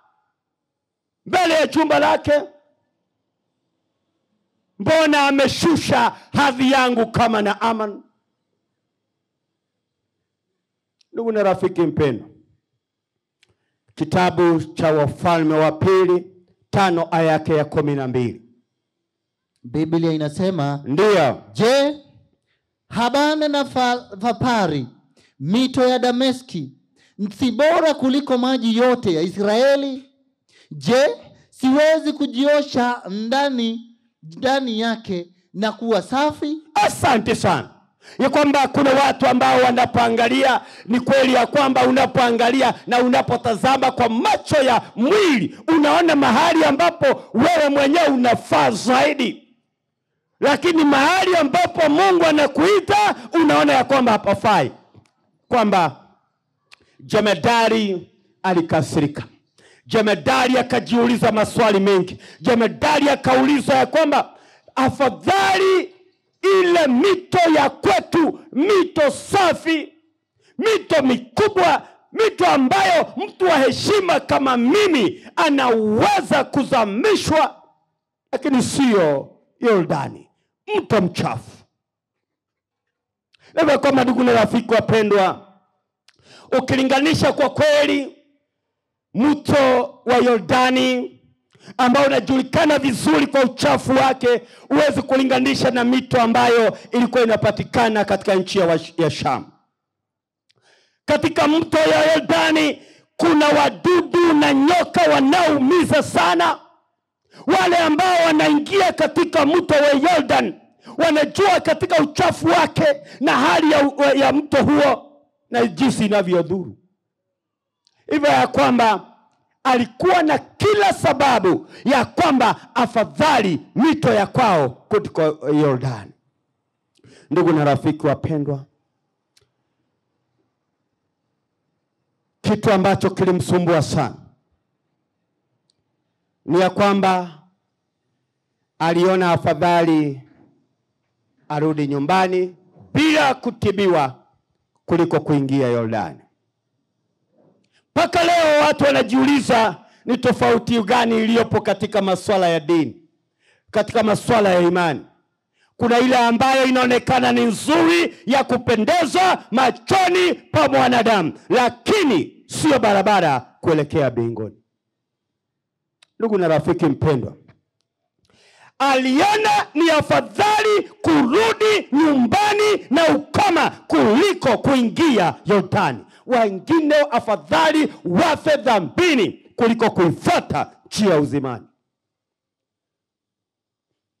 mbele ya chumba lake? Mbona ameshusha hadhi yangu kama Naaman? Ndugu na rafiki mpendwa, kitabu cha Wafalme wa Pili 5 aya yake ya 12. Biblia inasema, ndio, je, Habana na Fapari, mito ya Dameski, si bora kuliko maji yote ya Israeli? Je, siwezi kujiosha ndani yake na kuwa safi? Asante sana. Ya kwamba kuna watu ambao wanapoangalia, ni kweli ya kwamba unapoangalia na unapotazama kwa macho ya mwili unaona mahali ambapo wewe mwenyewe unafaa zaidi, lakini mahali ambapo Mungu anakuita unaona ya kwamba hapafai. Kwamba jemedari alikasirika. Jemedari akajiuliza maswali mengi. Jemedari akauliza ya kwamba afadhali ile mito ya kwetu, mito safi, mito mikubwa, mito ambayo mtu wa heshima kama mimi anaweza kuzamishwa, lakini sio Yordani, mto mchafu. Leo kama ndugu na rafiki wapendwa, ukilinganisha kwa kweli mto wa Yordani ambao unajulikana vizuri kwa uchafu wake, huwezi kulinganisha na mito ambayo ilikuwa inapatikana katika nchi ya Sham. Katika mto ya Yordani kuna wadudu na nyoka wanaoumiza sana. Wale ambao wanaingia katika mto wa Yordan wanajua katika uchafu wake na hali ya mto huo na jinsi inavyodhuru. Hivyo ya kwamba alikuwa na kila sababu ya kwamba afadhali mito ya kwao kuliko Yordan. Ndugu na rafiki wapendwa, kitu ambacho kilimsumbua sana ni ya kwamba aliona afadhali arudi nyumbani bila kutibiwa kuliko kuingia Yordani. Mpaka leo watu wanajiuliza ni tofauti gani iliyopo katika masuala ya dini, katika masuala ya imani. Kuna ile ambayo inaonekana ni nzuri ya kupendeza machoni pa mwanadamu, lakini sio barabara kuelekea mbinguni. Ndugu na rafiki mpendwa, aliona ni afadhali kurudi nyumbani na ukoma kuliko kuingia Yordani. Wengine afadhali wafe dhambini kuliko kuifuata njia uzimani.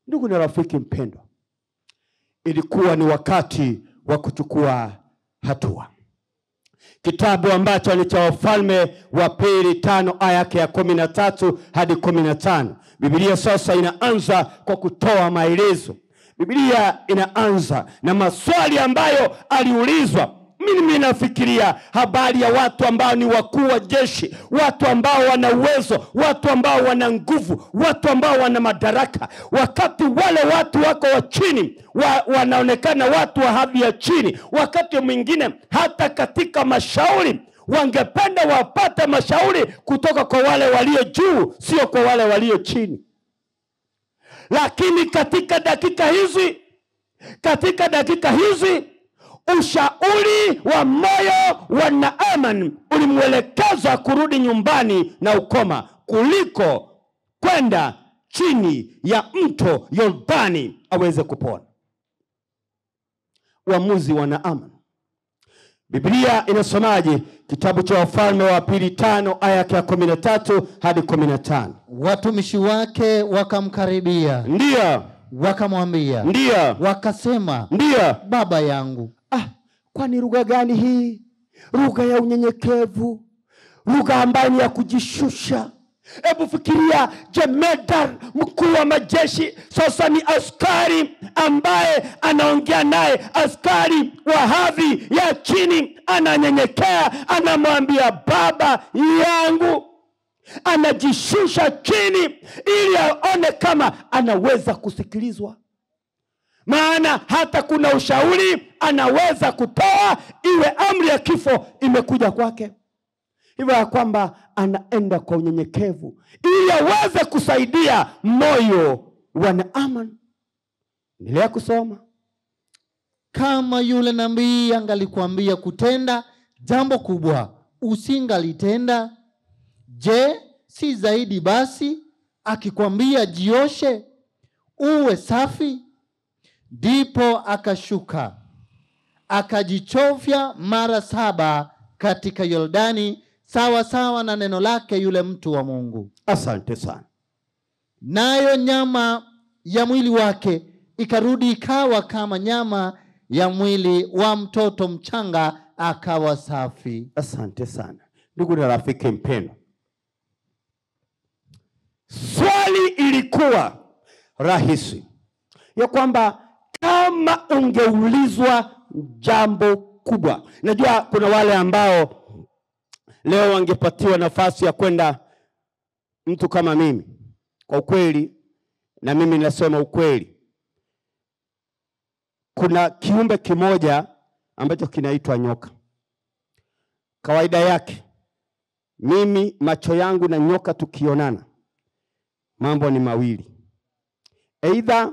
Ndugu na rafiki mpendwa, ilikuwa ni wakati wa kuchukua hatua. Kitabu ambacho ni cha Wafalme wa Pili 5 aya yake ya 13 hadi 15. Biblia sasa inaanza kwa kutoa maelezo. Biblia inaanza na maswali ambayo aliulizwa. Mimi nafikiria habari ya watu ambao ni wakuu wa jeshi, watu ambao wana uwezo, watu ambao wana nguvu, watu ambao wana madaraka. Wakati wale watu wako wa chini, wanaonekana watu wa hadhi ya chini, wakati mwingine hata katika mashauri Wangependa wapate mashauri kutoka kwa wale walio juu, sio kwa wale walio chini. Lakini katika dakika hizi ushauri wa moyo wa Naaman ulimwelekeza kurudi nyumbani na ukoma kuliko kwenda chini ya mto Yordani aweze kupona. Uamuzi wa Naaman. Biblia inasemaje? Kitabu cha Wafalme wa Pili 5 aya ya 13 hadi 15. Watumishi wake wakamkaribia. Ndio. Wakamwambia. Ndio. Wakasema. Ndio. Baba yangu. Kwani lugha gani hii? Lugha ya unyenyekevu, lugha ambayo ni ya kujishusha. Hebu fikiria, jemedar mkuu wa majeshi sasa ni askari ambaye anaongea naye, askari wa hadhi ya chini, ananyenyekea, anamwambia baba yangu, anajishusha chini ili aone kama anaweza kusikilizwa. Maana hata kuna ushauri anaweza kutoa, iwe amri ya kifo imekuja kwake. Hivyo ya kwamba anaenda kwa unyenyekevu ili aweze kusaidia moyo wa Naaman. Endelea kusoma. Kama yule nabii angalikwambia kutenda jambo kubwa, usingalitenda? Je, si zaidi basi akikwambia jioshe uwe safi? Ndipo akashuka akajichovya mara 7 katika Yordani, sawa sawa na neno lake yule mtu wa Mungu. Asante sana. Nayo nyama ya mwili wake ikarudi ikawa kama nyama ya mwili wa mtoto mchanga, akawa safi. Asante sana. Ndugu na rafiki mpendwa, swali ilikuwa rahisi ya kwamba kama ungeulizwa jambo kubwa. Najua kuna wale ambao leo wangepatiwa nafasi ya kwenda, mtu kama mimi, kwa ukweli, na mimi nasema ukweli, kuna kiumbe kimoja ambacho kinaitwa nyoka. Kawaida yake, mimi macho yangu na nyoka tukionana, mambo ni mawili. Aidha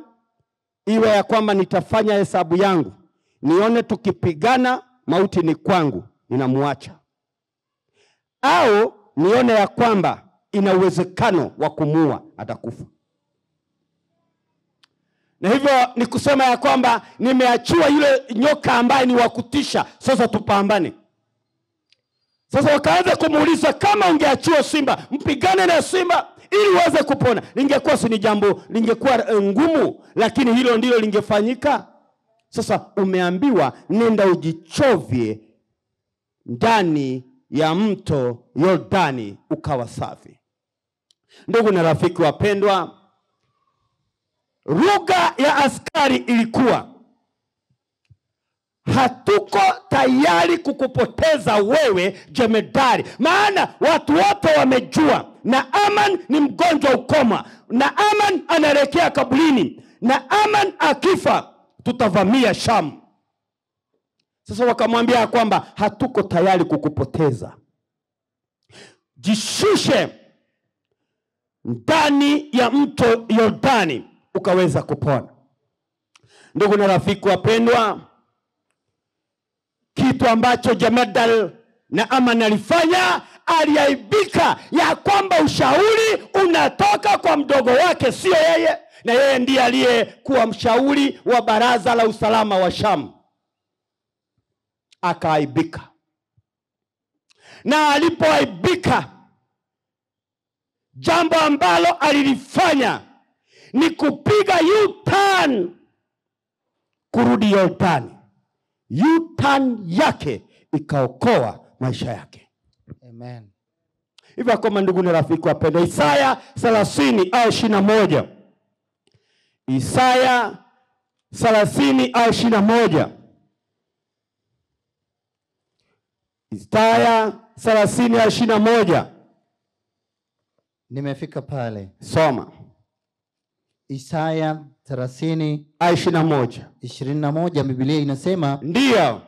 iwe ya kwamba nitafanya hesabu yangu, nione tukipigana mauti ni kwangu, ninamuacha. Au nione ya kwamba ina uwezekano wa kumua, atakufa. Na hivyo ni kusema ya kwamba nimeachiwa yule nyoka ambaye ni wakutisha, sasa tupambane. Sasa wakaanza kumuuliza, kama ungeachiwa simba, mpigane na simba ili uweze kupona. Lingekuwa si ni jambo, lingekuwa ngumu, lakini hilo ndilo lingefanyika. Sasa umeambiwa nenda ujichovye ndani ya mto Yordani ukawa safi. Ndugu na rafiki wapendwa, lugha ya askari ilikuwa, hatuko tayari kukupoteza wewe jemedari. Maana watu wote wamejua Naaman ni mgonjwa ukoma, Naaman anaelekea kaburini, Naaman akifa tutavamia Shamu. Sasa wakamwambia kwamba hatuko tayari kukupoteza, jishushe ndani ya mto Yordani ukaweza kupona. Ndugu na rafiki wapendwa, kitu ambacho jemedari Naaman alifanya, aliaibika ya kwamba ushauri unatoka kwa mdogo wake, sio yeye. Na yeye ndiye aliyekuwa mshauri wa baraza la usalama wa Shamu. Akaaibika. Na alipoaibika, jambo ambalo alilifanya ni kupiga U-turn kurudi Yordani. U-turn yake ikaokoa maisha yake. Amen. Hivyo kama ndugu na rafiki wapendwa, Isaya 30 aya 21. Isaya 30 aya 21. Isaya 30 aya 21. Nimefika pale. Soma. Isaya 30 aya 21. 21, Biblia inasema, Ndiyo.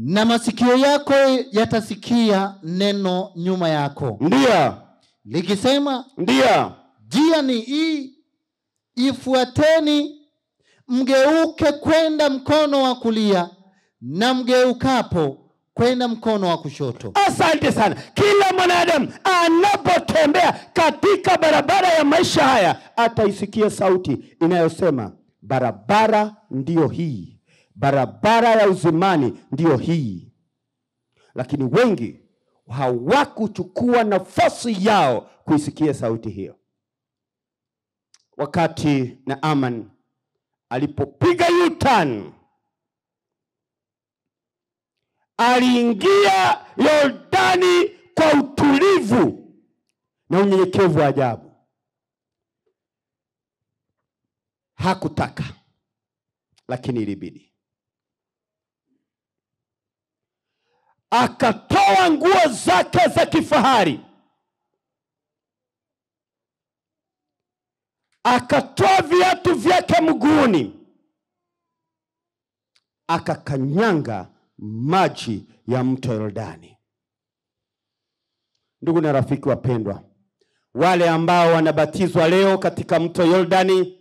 Na masikio yako yatasikia neno nyuma yako. Ndiyo. Likisema, ndiyo, njia ni hii, ifuateni, mgeuke kwenda mkono wa kulia na mgeukapo kwenda mkono wa kushoto. Asante sana. Kila mwanadamu anapotembea katika barabara ya maisha haya ataisikia sauti inayosema barabara ndiyo hii, barabara ya uzimani ndiyo hii. Lakini wengi hawakuchukua nafasi yao kuisikia sauti hiyo. Wakati Naaman alipopiga U-turn, aliingia Yordani kwa utulivu na unyenyekevu wa ajabu. Hakutaka, lakini ilibidi. Akatoa nguo zake za kifahari, akatoa viatu vyake mguuni, akakanyanga maji ya mto Yordani. Ndugu na rafiki wapendwa, wale ambao wanabatizwa leo katika mto Yordani,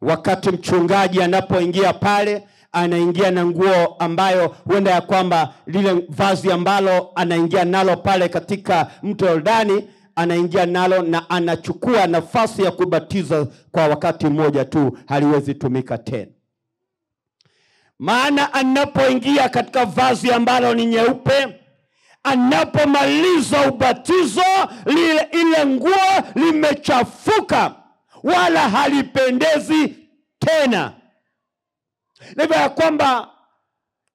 wakati mchungaji anapoingia pale, anaingia na nguo ambayo huenda ya kwamba lile vazi ambalo anaingia nalo pale katika mto Yordani, anaingia nalo na anachukua nafasi ya kubatiza kwa wakati mmoja tu, haliwezi tumika tena. Maana anapoingia katika vazi ambalo ni nyeupe, anapomaliza ubatizo, lile ile nguo limechafuka wala halipendezi tena. Ndivyo ya kwamba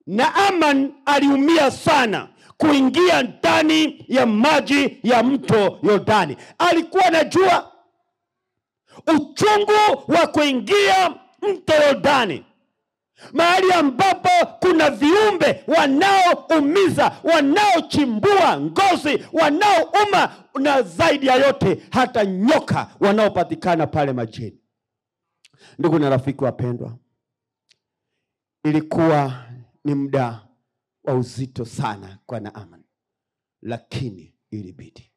Naaman aliumia sana kuingia ndani ya maji ya mto Yordani. Alikuwa anajua uchungu wa kuingia mto Yordani, mahali ambapo kuna viumbe wanaoumiza, wanaochimbua ngozi, wanaouma, na zaidi ya yote hata nyoka wanaopatikana pale majini. Ndugu na rafiki wapendwa, ilikuwa ni muda wa uzito sana kwa Naaman, lakini ilibidi.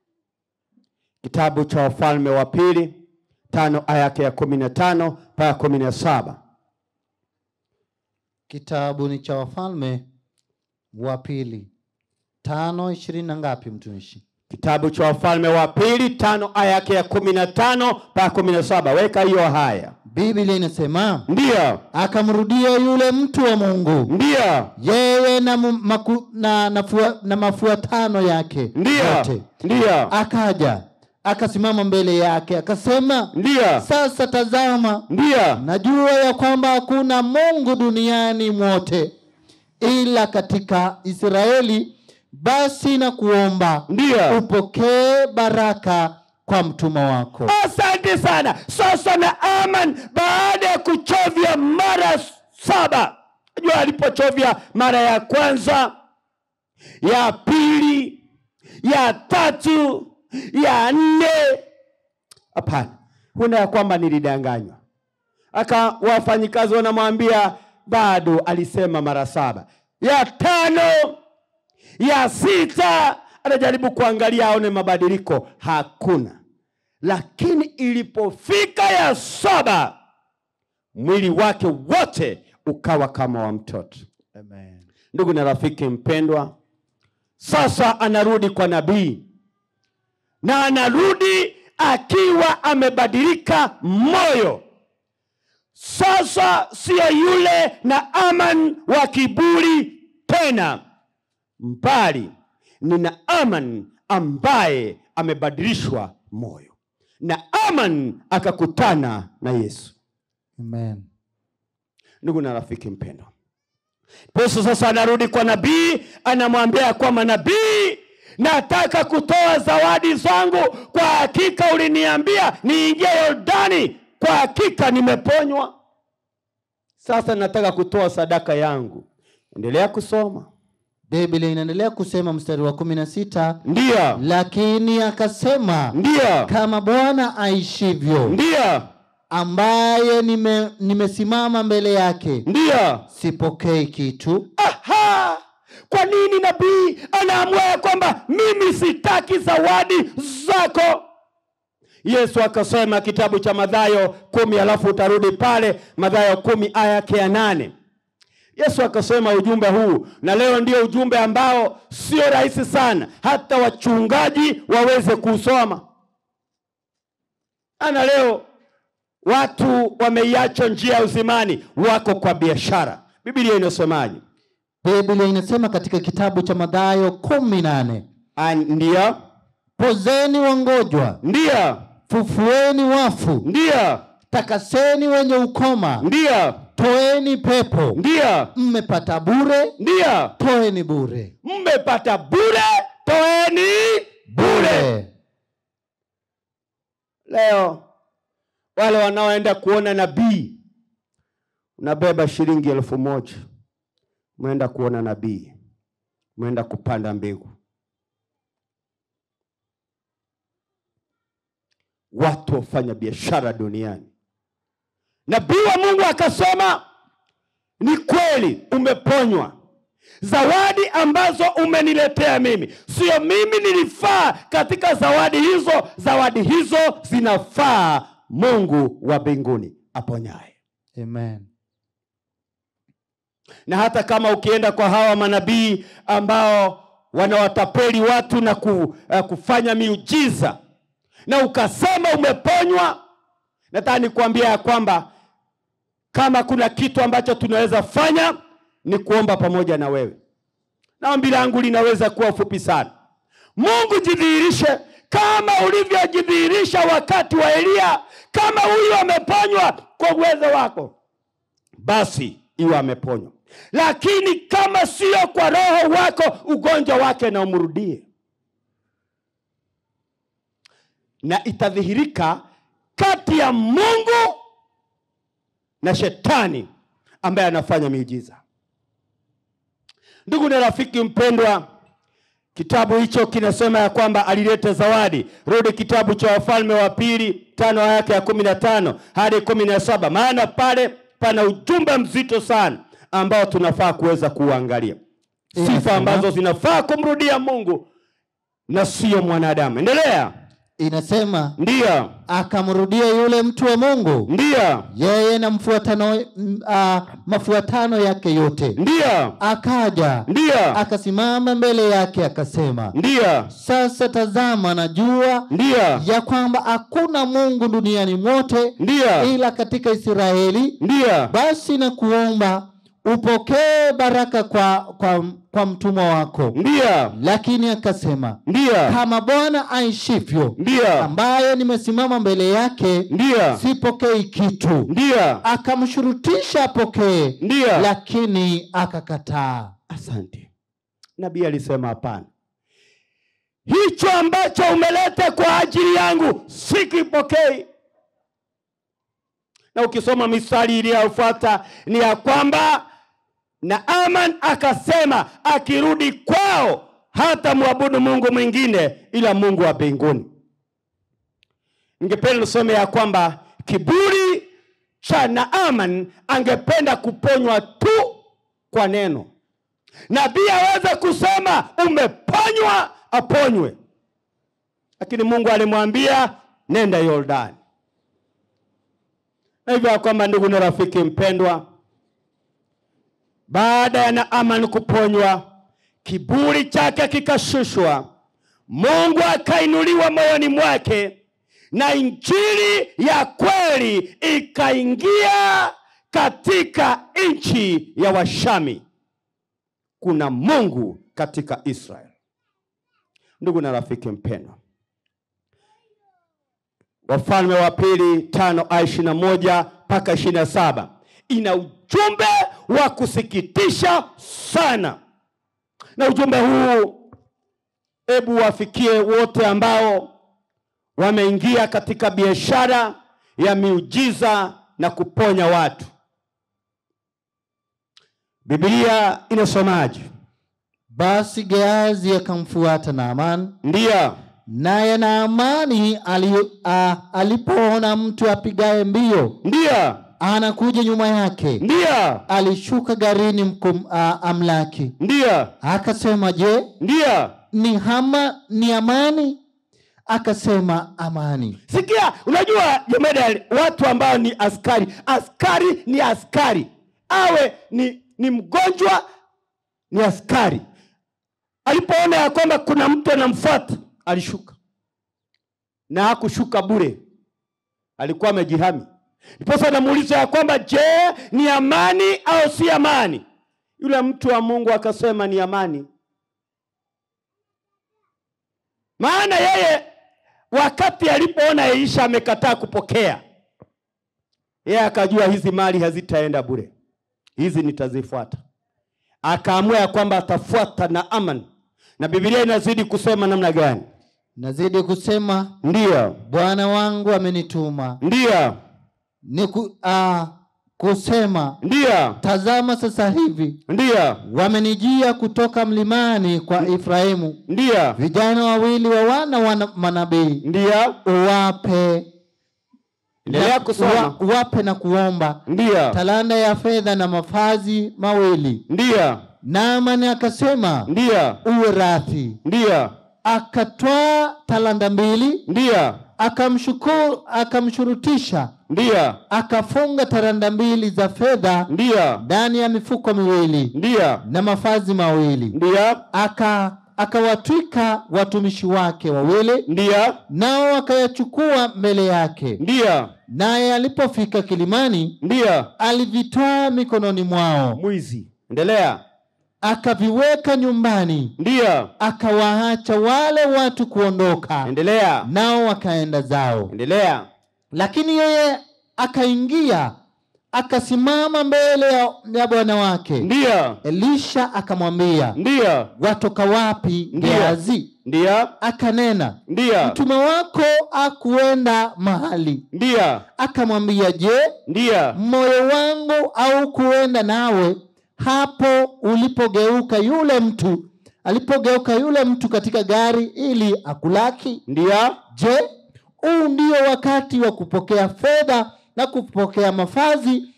Kitabu cha Wafalme wa Pili 5 aya yake ya 15 mpaka 17. Kitabu ni cha Wafalme wa Pili 5:20 na ngapi mtumishi? Kitabu cha Wafalme wa Pili 5 aya yake ya 15 mpaka 17. Weka hiyo haya. Biblia inasema, ndiyo, akamrudia yule mtu wa Mungu, ndiyo, yeye na mafuatano yake, ndiyo, ndiyo, akaja akasimama mbele yake akasema, ndiyo, sasa tazama, ndiyo, najua ya kwamba hakuna Mungu duniani mwote ila katika Israeli, basi na kuomba, ndiyo, upokee baraka kwa mtuma wako. Asante sana. Sasa Naaman baada ya kuchovya mara 7, unajua alipochovya mara ya kwanza, ya pili, ya tatu, ya nne, hapana, huenda ya kwamba nilidanganywa. Aka wafanyikazi wanamwambia bado alisema mara 7. Ya 5, ya 6, anajaribu kuangalia aone mabadiliko, hakuna. Lakini ilipofika ya 7, mwili wake wote ukawa kama wa mtoto. Amen. Ndugu na rafiki mpendwa, sasa anarudi kwa nabii, na anarudi akiwa amebadilika moyo. Sasa sio yule Naaman wa kiburi tena, mbali ni Naaman ambaye amebadilishwa moyo. Naaman akakutana na Yesu. Amen. Ndugu na rafiki mpendwa, Yesu sasa anarudi kwa nabii, anamwambia kwamba nabii, nataka kutoa zawadi zangu. Kwa hakika uliniambia niingie Yordani, kwa hakika nimeponywa. Sasa nataka kutoa sadaka yangu. Endelea kusoma. Biblia inaendelea kusema mstari wa 16. Ndiyo. Lakini akasema, ndiyo, kama Bwana aishivyo, ndiyo, ambaye nimesimama mbele yake, ndiyo, sipokei kitu. Aha! Kwa nini nabii anaamua ya kwamba mimi sitaki zawadi zako? Yesu akasema kitabu cha Mathayo 10, alafu utarudi pale Mathayo 10 aya yake ya 8. Yesu akasema ujumbe huu, na leo ndio ujumbe ambao sio rahisi sana hata wachungaji waweze kusoma. Ana leo watu wameiacha njia ya uzimani, wako kwa biashara. Biblia inasemaje? Biblia inasema katika kitabu cha Mathayo 18. Ndio. Pozeni wagonjwa. Ndio. Fufueni wafu. Ndio. Takaseni wenye ukoma. Ndio. Toeni pepo. Ndio. Mmepata bure. Ndio. Toeni bure. Mmepata bure, toeni bure. Leo wale wanaoenda kuona nabii, unabeba shilingi 1000, umeenda kuona nabii, umeenda kupanda mbegu. Watu wafanya biashara duniani. Nabii wa Mungu akasema, ni kweli umeponywa. Zawadi ambazo umeniletea mimi, sio mimi nilifaa katika zawadi hizo. Zawadi hizo zinafaa Mungu wa mbinguni aponyaye. Amen. Na hata kama ukienda kwa hawa manabii ambao wanawatapeli watu na kufanya miujiza, na ukasema umeponywa, nataka nikuambia ya kwamba kama kuna kitu ambacho tunaweza fanya ni kuomba pamoja na wewe. Na ombi langu linaweza kuwa fupi sana. Mungu, jidhihirishe kama ulivyojidhihirisha wakati wa Elia. Kama huyu ameponywa kwa uwezo wako, basi iwe ameponywa. Lakini kama sio kwa roho wako, ugonjwa wake na umrudie. Na itadhihirika kati ya Mungu na shetani ambaye anafanya miujiza. Ndugu na rafiki mpendwa, kitabu hicho kinasema ya kwamba alileta zawadi. Rudi kitabu cha Wafalme wa Pili 5 aya yake ya 15 hadi 17, maana pale pana ujumbe mzito sana ambao tunafaa kuweza kuangalia. Sifa ambazo zinafaa kumrudia Mungu na sio mwanadamu. Endelea. Inasema, ndio, akamrudia yule mtu wa Mungu, ndio, yeye na mafuatano yake yote, ndio, akaja, ndio, akasimama mbele yake akasema, ndio, sasa tazama, najua, ndio, ya kwamba hakuna Mungu duniani mote, ndio, ila katika Israeli, ndio, basi nakuomba upokee baraka kwa mtumwa wako. Ndio. Lakini akasema, ndio, kama Bwana aishivyo, ndio, ambaye nimesimama mbele yake, ndio, sipokei kitu. Ndio. Akamshurutisha apokee, ndio, lakini akakataa. Asante. Nabii alisema hapana. Hicho ambacho umeleta kwa ajili yangu sikipokei. Na ukisoma mistari iliyofuata ni ya kwamba Naaman akasema akirudi kwao hata muabudu Mungu mwingine ila Mungu wa mbinguni. Ningependa nisome ya kwamba kiburi cha Naaman angependa kuponywa tu kwa neno. Nabii aweze kusema umeponywa, aponywe. Lakini Mungu alimwambia nenda Yordani. Na hivyo kwamba ndugu na rafiki mpendwa, baada ya Naaman kuponywa, kiburi chake kikashushwa, Mungu akainuliwa moyoni mwake, na injili ya kweli ikaingia katika nchi ya Washami. Kuna Mungu katika Israel. Ndugu na rafiki mpendwa, Wafalme wa Pili 5 aya 21 mpaka 27 ina ujumbe wa kusikitisha sana. Na ujumbe huu hebu wafikie wote ambao wameingia katika biashara ya miujiza na kuponya watu. Biblia inasomaje? Basi Gehazi akamfuata Naaman. Ndiyo. Naye Naamani alipoona mtu apigaye mbio, ndiyo, Anakuja nyuma yake. Ndiyo. Alishuka garini amlaki. Ndiyo. Akasema, je, ndiyo, ni amani? Akasema, amani. Sikia, unajua jemedali, watu ambao ni askari, askari ni askari, awe ni mgonjwa ni askari. Alipoona ya kwamba kuna mtu anamfuata, alishuka. Na hakushuka bure, alikuwa amejihami. Ndiposa anamuuliza ya kwamba, je, ni amani au si amani? Yule mtu wa Mungu akasema ni amani. Maana yeye wakati alipoona Elisha amekataa kupokea, yeye akajua hizi mali hazitaenda bure, hizi nitazifuata. Akaamua ya kwamba atafuata Naaman. Na Biblia inazidi kusema namna gani? Nazidi kusema, ndiyo, Bwana wangu amenituma, ndiyo, ni kusema, ndiyo, tazama sasa hivi, ndiyo, wamenijia kutoka mlimani kwa Efraimu, ndiyo, vijana wawili wa wana wa manabii, ndiyo, uwape, endelea kusoma, uwape na kuomba, ndiyo, talanta ya fedha na mavazi mawili. Ndiyo. Naamani akasema, ndiyo, uwe radhi. Ndiyo. Akatwaa talanta mbili, ndiyo, akamshurutisha, ndiyo, akafunga talanta mbili za fedha, ndiyo, ndani ya mifuko miwili, ndiyo, na mavazi mawili, ndiyo, akawatwika watumishi wake wawili, ndiyo, nao akayachukua mbele yake. Ndiyo. Naye alipofika kilimani, ndiyo, alivitwaa mikononi mwao. Mwizi. Endelea. Akaviweka nyumbani, ndiyo, akawaacha wale watu kuondoka. Endelea. Nao wakaenda zao. Endelea. Lakini yeye akaingia akasimama mbele ya bwana wake. Ndiyo. Elisha akamwambia, ndiyo, watoka wapi Gehazi? Ndiyo. Akanena, ndiyo, mtume wako akuenda mahali. Ndiyo. Akamwambia, je, ndiyo, moyo wangu au kuenda nawe hapo ulipogeuka yule mtu, alipogeuka yule mtu katika gari ili akulaki? Ndiyo. Je, huu ndio wakati wa kupokea fedha na kupokea mavazi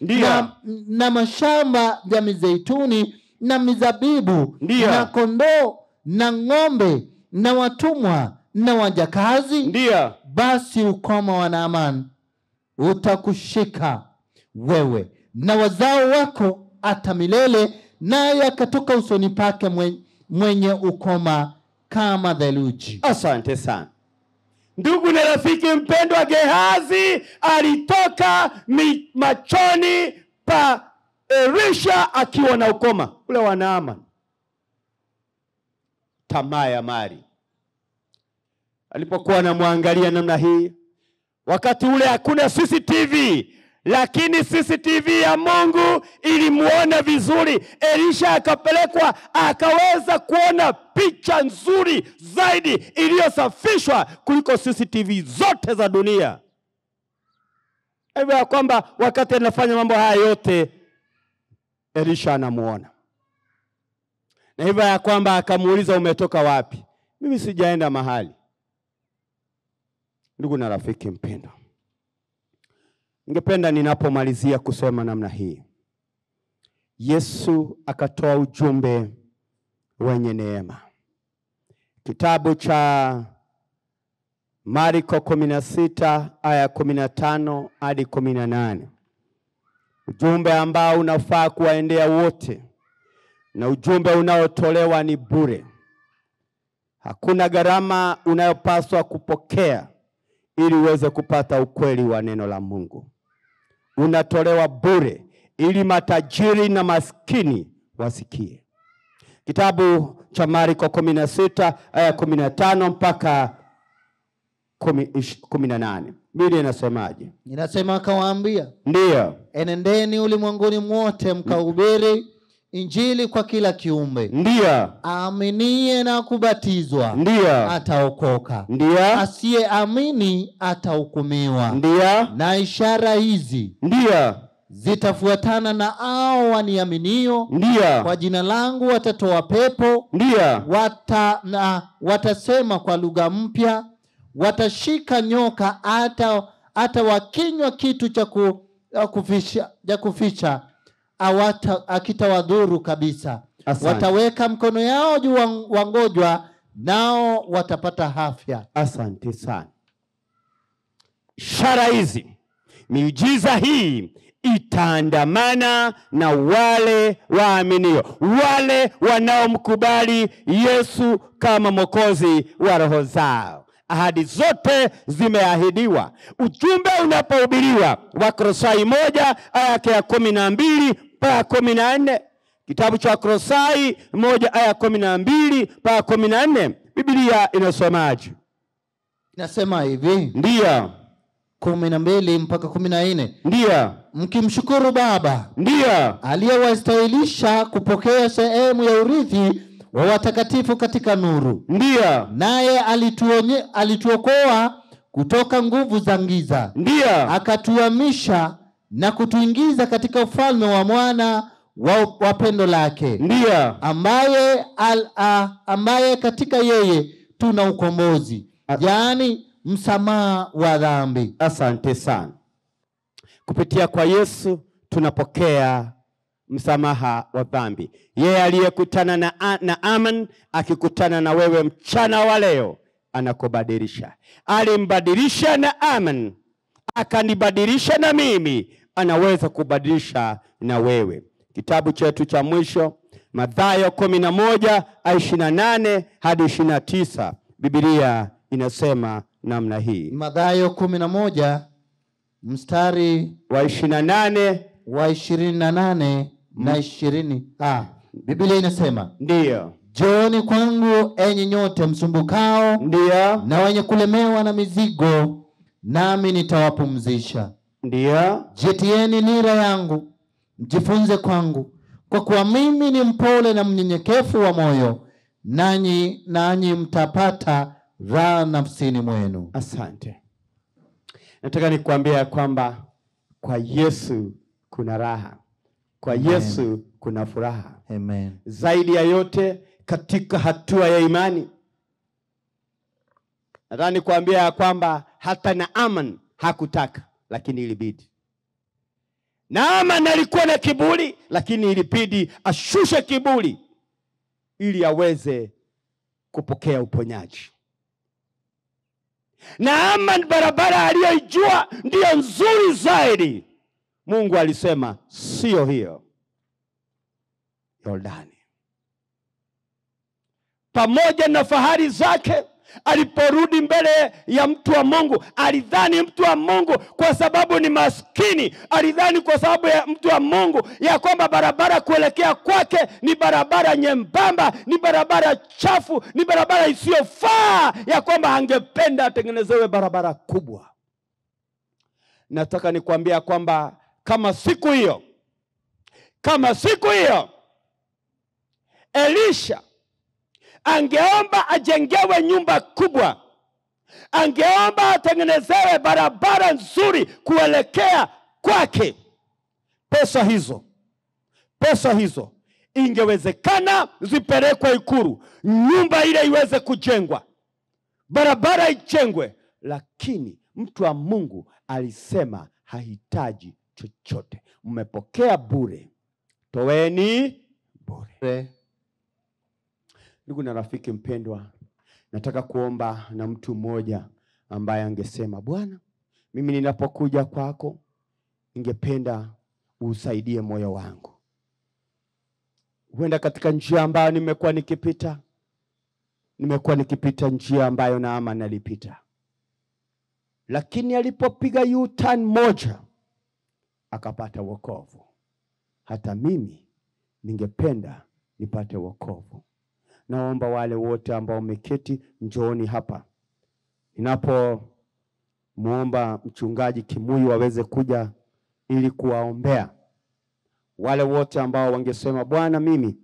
na mashamba ya mizeituni na mizabibu, ndiyo, na kondoo na ng'ombe na watumwa na wajakazi? Ndiyo. Basi ukoma wa Naaman utakushika wewe na wazao wako hata milele. Naye akatoka usoni pake mwenye ukoma kama theluji. Asante sana. Ndugu na rafiki mpendwa, Gehazi alitoka machoni pa Elisha akiwa na ukoma ule wa Naaman. Tamaa ya mali. Alipokuwa anamwangalia namna hii, wakati ule hakuna CCTV, lakini CCTV ya Mungu ilimuona vizuri. Elisha akapelekwa akaweza kuona picha nzuri zaidi iliyosafishwa kuliko CCTV zote za dunia. Hivyo ya kwamba wakati anafanya mambo haya yote, Elisha anamuona. Na hivyo ya kwamba akamuuliza, umetoka wapi? Mimi sijaenda mahali. Ndugu na rafiki mpendwa, ningependa ninapomalizia kusema namna hii. Yesu akatoa ujumbe wenye neema. Kitabu cha Marko 16 aya 15 hadi 18. Ujumbe ambao unafaa kuwaendea wote, na ujumbe unaotolewa ni bure. Hakuna gharama unayopaswa kupokea ili uweze kupata ukweli wa neno la Mungu. Unatolewa bure ili matajiri na maskini wasikie. Kitabu cha Marko 16 aya 15 mpaka 18. Biblia inasemaje? Inasema, akawaambia, ndiyo, enendeni ulimwenguni mwote mkahubiri Injili kwa kila kiumbe. Ndiyo. Aaminie na kubatizwa, ndiyo, ataokoka. Ndiyo. Asiyeamini atahukumiwa. Ndiyo. Na ishara hizi, ndiyo, zitafuatana na hao waniaminio. Ndiyo. Kwa jina langu watatoa pepo. Ndiyo. Watasema kwa lugha mpya, watashika nyoka, hata wakinywa kitu cha ya kuficha akitawadhuru kabisa. Asante. Wataweka mkono yao juu wangojwa nao watapata afya. Asante sana. Ishara hizi, miujiza hii itaandamana na wale waaminio, wale wanaomkubali Yesu kama Mwokozi wa roho zao. Ahadi zote zimeahidiwa. Ujumbe unapohubiriwa, Wakolosai 1 aya ya 12 mpaka 14, kitabu cha Wakolosai 1 aya 12 mpaka 14, Biblia inasomaje? Inasema hivi. Ndiyo. 12 mpaka 14. Ndiyo. Mkimshukuru Baba, ndiyo, aliyewastahilisha kupokea sehemu ya urithi wa watakatifu katika nuru. Ndiyo. Naye alituokoa kutoka nguvu za giza. Ndiyo. Akatuhamisha na kutuingiza katika ufalme wa mwana wa pendo lake. Ndiyo. Ambaye katika yeye tuna ukombozi, yaani msamaha wa dhambi. Asante sana. Kupitia kwa Yesu tunapokea msamaha wa dhambi. Yeye aliyekutana na Aman akikutana na wewe mchana wa leo anakubadilisha. Alimbadilisha na Aman, akanibadilisha na mimi, anaweza kubadilisha na wewe. Kitabu chetu cha mwisho, Mathayo 11 aya 28 hadi 29, Biblia inasema namna hii. Mathayo 11 mstari wa 28 wa 28 na 20. Biblia inasema, ndiyo, Njooni kwangu enyi nyote msumbukao, ndiyo, na wenye kulemewa na mizigo, nami nitawapumzisha. Ndiyo. Jitieni nira yangu, mjifunze kwangu, kwa kuwa mimi ni mpole na mnyenyekevu wa moyo, nanyi mtapata raha nafsini mwenu. Asante. Nataka nikuambia kwamba kwa Yesu kuna raha. Kwa Amen. Yesu kuna furaha. Amen. Zaidi ya yote katika hatua ya imani. Nataka nikuambia kwamba hata Naaman hakutaka, lakini ilibidi. Naaman alikuwa na kiburi, lakini ilibidi ashushe kiburi ili aweze kupokea uponyaji. Naaman barabara aliyoijua ndiyo nzuri zaidi. Mungu alisema sio hiyo, Yordani. Pamoja na fahari zake, aliporudi mbele ya mtu wa Mungu, alidhani mtu wa Mungu kwa sababu ni maskini, alidhani kwa sababu ya mtu wa Mungu ya kwamba barabara kuelekea kwake ni barabara nyembamba, ni barabara chafu, ni barabara isiyofaa, ya kwamba angependa atengenezewe barabara kubwa. Nataka nikwambia kwamba kama siku hiyo Elisha angeomba ajengewe nyumba kubwa, angeomba atengenezewe barabara nzuri kuelekea kwake, pesa hizo ingewezekana zipelekwe Ikulu, nyumba ile iweze kujengwa, barabara ijengwe. Lakini mtu wa Mungu alisema hahitaji chochote. Mmepokea bure, toweni bure. Ndugu na rafiki mpendwa, nataka kuomba na mtu mmoja ambaye angesema, Bwana, mimi ninapokuja kwako ningependa usaidie moyo wangu. Huenda katika njia ambayo nimekuwa nikipita njia ambayo Naaman alipita. Lakini alipopiga U-turn moja akapata wokovu. Hata mimi ningependa nipate wokovu. Naomba wale wote ambao wameketi, njooni hapa. Ninapo muomba mchungaji Kimuyu aweze kuja ili kuwaombea wale wote ambao wangesema, Bwana, mimi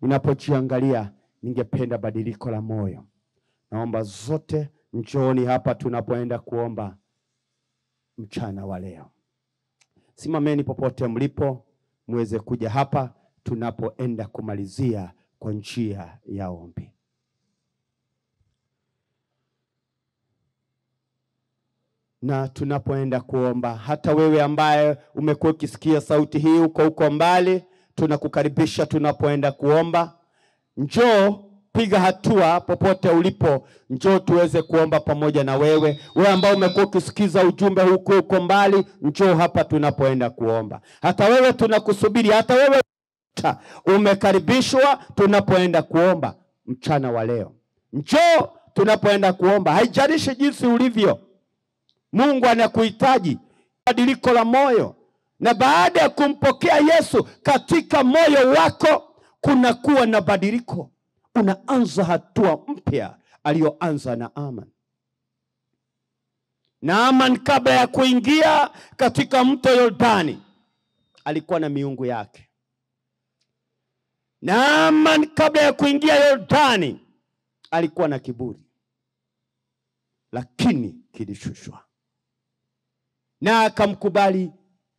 ninapojiangalia ningependa badiliko la moyo. Naomba zote njooni hapa tunapoenda kuomba mchana wa leo. Simameni popote mlipo muweze kuja hapa tunapoenda kumalizia kwa njia ya ombi. Na tunapoenda kuomba, hata wewe ambaye umekuwa ukisikia sauti hii uko huko mbali, tunakukaribisha tunapoenda kuomba. Njoo, piga hatua popote ulipo, njoo tuweze kuomba pamoja na wewe. Wewe ambao umekuwa ukisikiza ujumbe huko huko mbali, njoo hapa tunapoenda kuomba. Hata wewe tunakusubiri, hata wewe umekaribishwa tunapoenda kuomba mchana wa leo. Njoo tunapoenda kuomba, haijalishi jinsi ulivyo. Mungu anakuhitaji, badiliko la moyo. Na baada ya kumpokea Yesu katika moyo wako, kunakuwa na badiliko. Unaanza hatua mpya aliyoanza Naaman. Naaman kabla ya kuingia katika mto Yordani alikuwa na miungu yake. Naaman kabla ya kuingia Yordani alikuwa na kiburi, lakini kilishushwa na akamkubali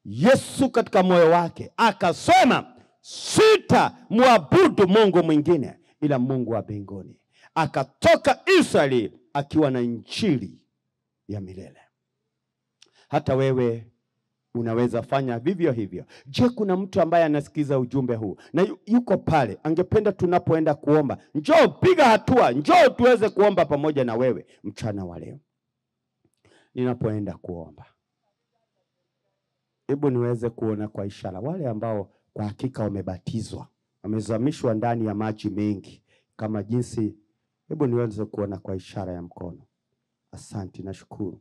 Yesu katika moyo wake. Akasema, sita muabudu Mungu mwingine ila Mungu wa mbinguni. Akatoka Israeli akiwa na injili ya milele. Hata wewe unaweza fanya vivyo hivyo. Je, kuna mtu ambaye anasikiza ujumbe huu na yuko pale, angependa tunapoenda kuomba, njoo piga hatua, njoo tuweze kuomba pamoja na wewe mchana wa leo. Ninapoenda kuomba, hebu niweze kuona kwa ishara wale ambao kwa hakika wamebatizwa, wamezamishwa ndani ya maji mengi kama jinsi. Hebu niweze kuona kwa ishara ya mkono. Asante, nashukuru.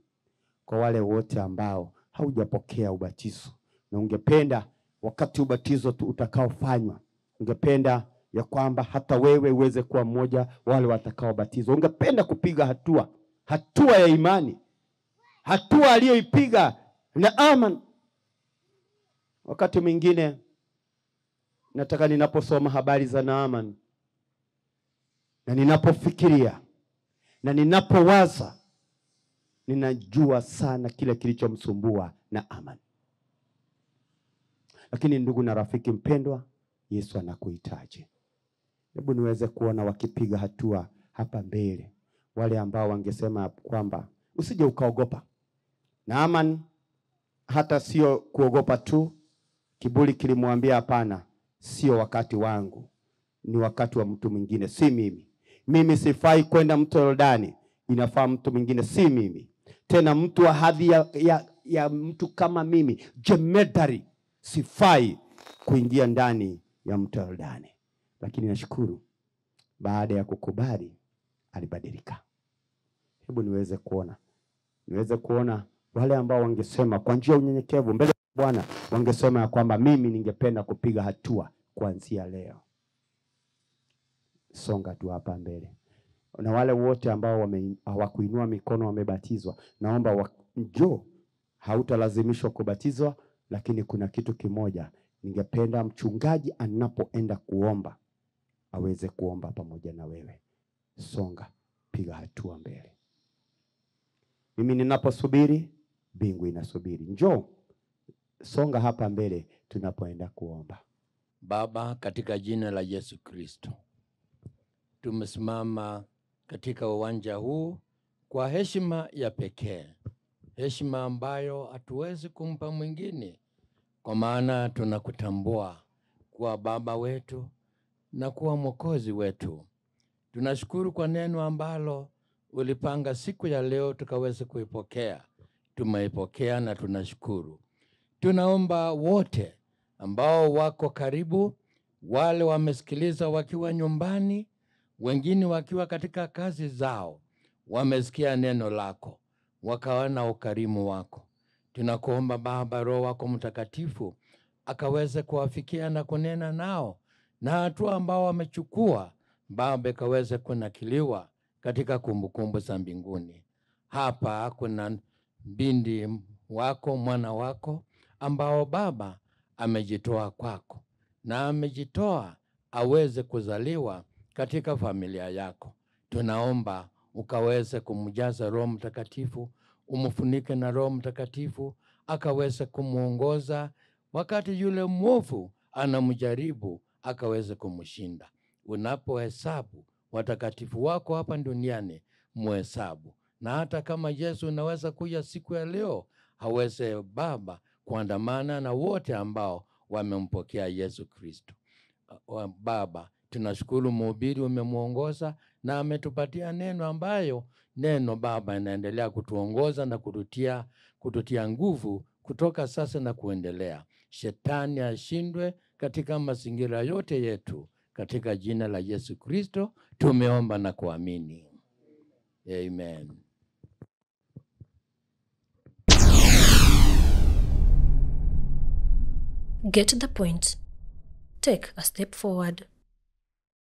Kwa wale wote ambao haujapokea ubatizo na ungependa wakati ubatizo tu utakaofanywa, ungependa ya kwamba hata wewe uweze kuwa mmoja wale watakaobatizwa, ungependa kupiga hatua, hatua ya imani, hatua aliyoipiga Naaman. Wakati mwingine nataka ninaposoma habari za Naaman na ninapofikiria na ninapowaza, ninajua sana kile kilichomsumbua Naaman. Lakini ndugu na rafiki mpendwa, Yesu anakuhitaji. Hebu niweze kuona wakipiga hatua hapa mbele, wale ambao wangesema kwamba usije ukaogopa. Naaman hata sio kuogopa tu, kiburi kilimwambia hapana, sio wakati wangu, ni wakati wa mtu mwingine, si mimi. Mimi sifai kwenda mto Yordani, inafaa mtu mwingine, si mimi. Tena mtu wa hadhi ya mtu kama mimi, jemedari, sifai kuingia ndani ya mto Yordani. Lakini nashukuru, baada ya kukubali alibadilika. Hebu niweze kuona wale ambao wangesema kwa njia ya unyenyekevu mbele ya Bwana, wangesema ya kwamba mimi ningependa kupiga hatua kuanzia leo. Songa tu hapa mbele. Na wale wote ambao hawakuinua mikono wamebatizwa, naomba njoo. Hautalazimishwa kubatizwa, lakini kuna kitu kimoja ningependa mchungaji anapoenda kuomba aweze kuomba pamoja na wewe. Songa, piga hatua mbele. Mimi ninaposubiri, mbingu inasubiri. Njoo, songa hapa mbele tunapoenda kuomba. Baba, katika jina la Yesu Kristo, tumesimama katika uwanja huu kwa heshima ya pekee, heshima ambayo hatuwezi kumpa mwingine, kwa maana tunakutambua kuwa Baba wetu na kuwa Mwokozi wetu. Tunashukuru kwa neno ambalo ulipanga siku ya leo tukaweze kuipokea. Tumeipokea na tunashukuru. Tunaomba wote ambao wako karibu, wale wamesikiliza wakiwa nyumbani, wengine wakiwa katika kazi zao, wamesikia neno lako, wakaona ukarimu wako. Tunakuomba Baba, Roho wako Mtakatifu akaweze kuwafikia na kunena nao, na hatua ambao wamechukua Baba ikaweze kunakiliwa katika kumbukumbu za mbinguni. Hapa kuna binti wako, mwana wako ambao Baba amejitoa kwako, na amejitoa aweze kuzaliwa katika familia yako. Tunaomba ukaweze kumjaza Roho Mtakatifu, umfunike na Roho Mtakatifu, akaweze kumuongoza wakati yule mwovu anamjaribu, akaweze kumshinda. Unapohesabu watakatifu wako hapa duniani, muhesabu Na hata kama Yesu unaweza kuja siku ya leo, aweze Baba kuandamana na wote ambao wamempokea Yesu Kristo. Baba, tunashukuru mhubiri umemwongoza na ametupatia neno ambayo neno Baba inaendelea kutuongoza na kututia nguvu kutoka sasa na kuendelea. Shetani ashindwe katika mazingira yote yetu. Katika jina la Yesu Kristo tumeomba na kuamini. Amen. Get the point. Take a step forward.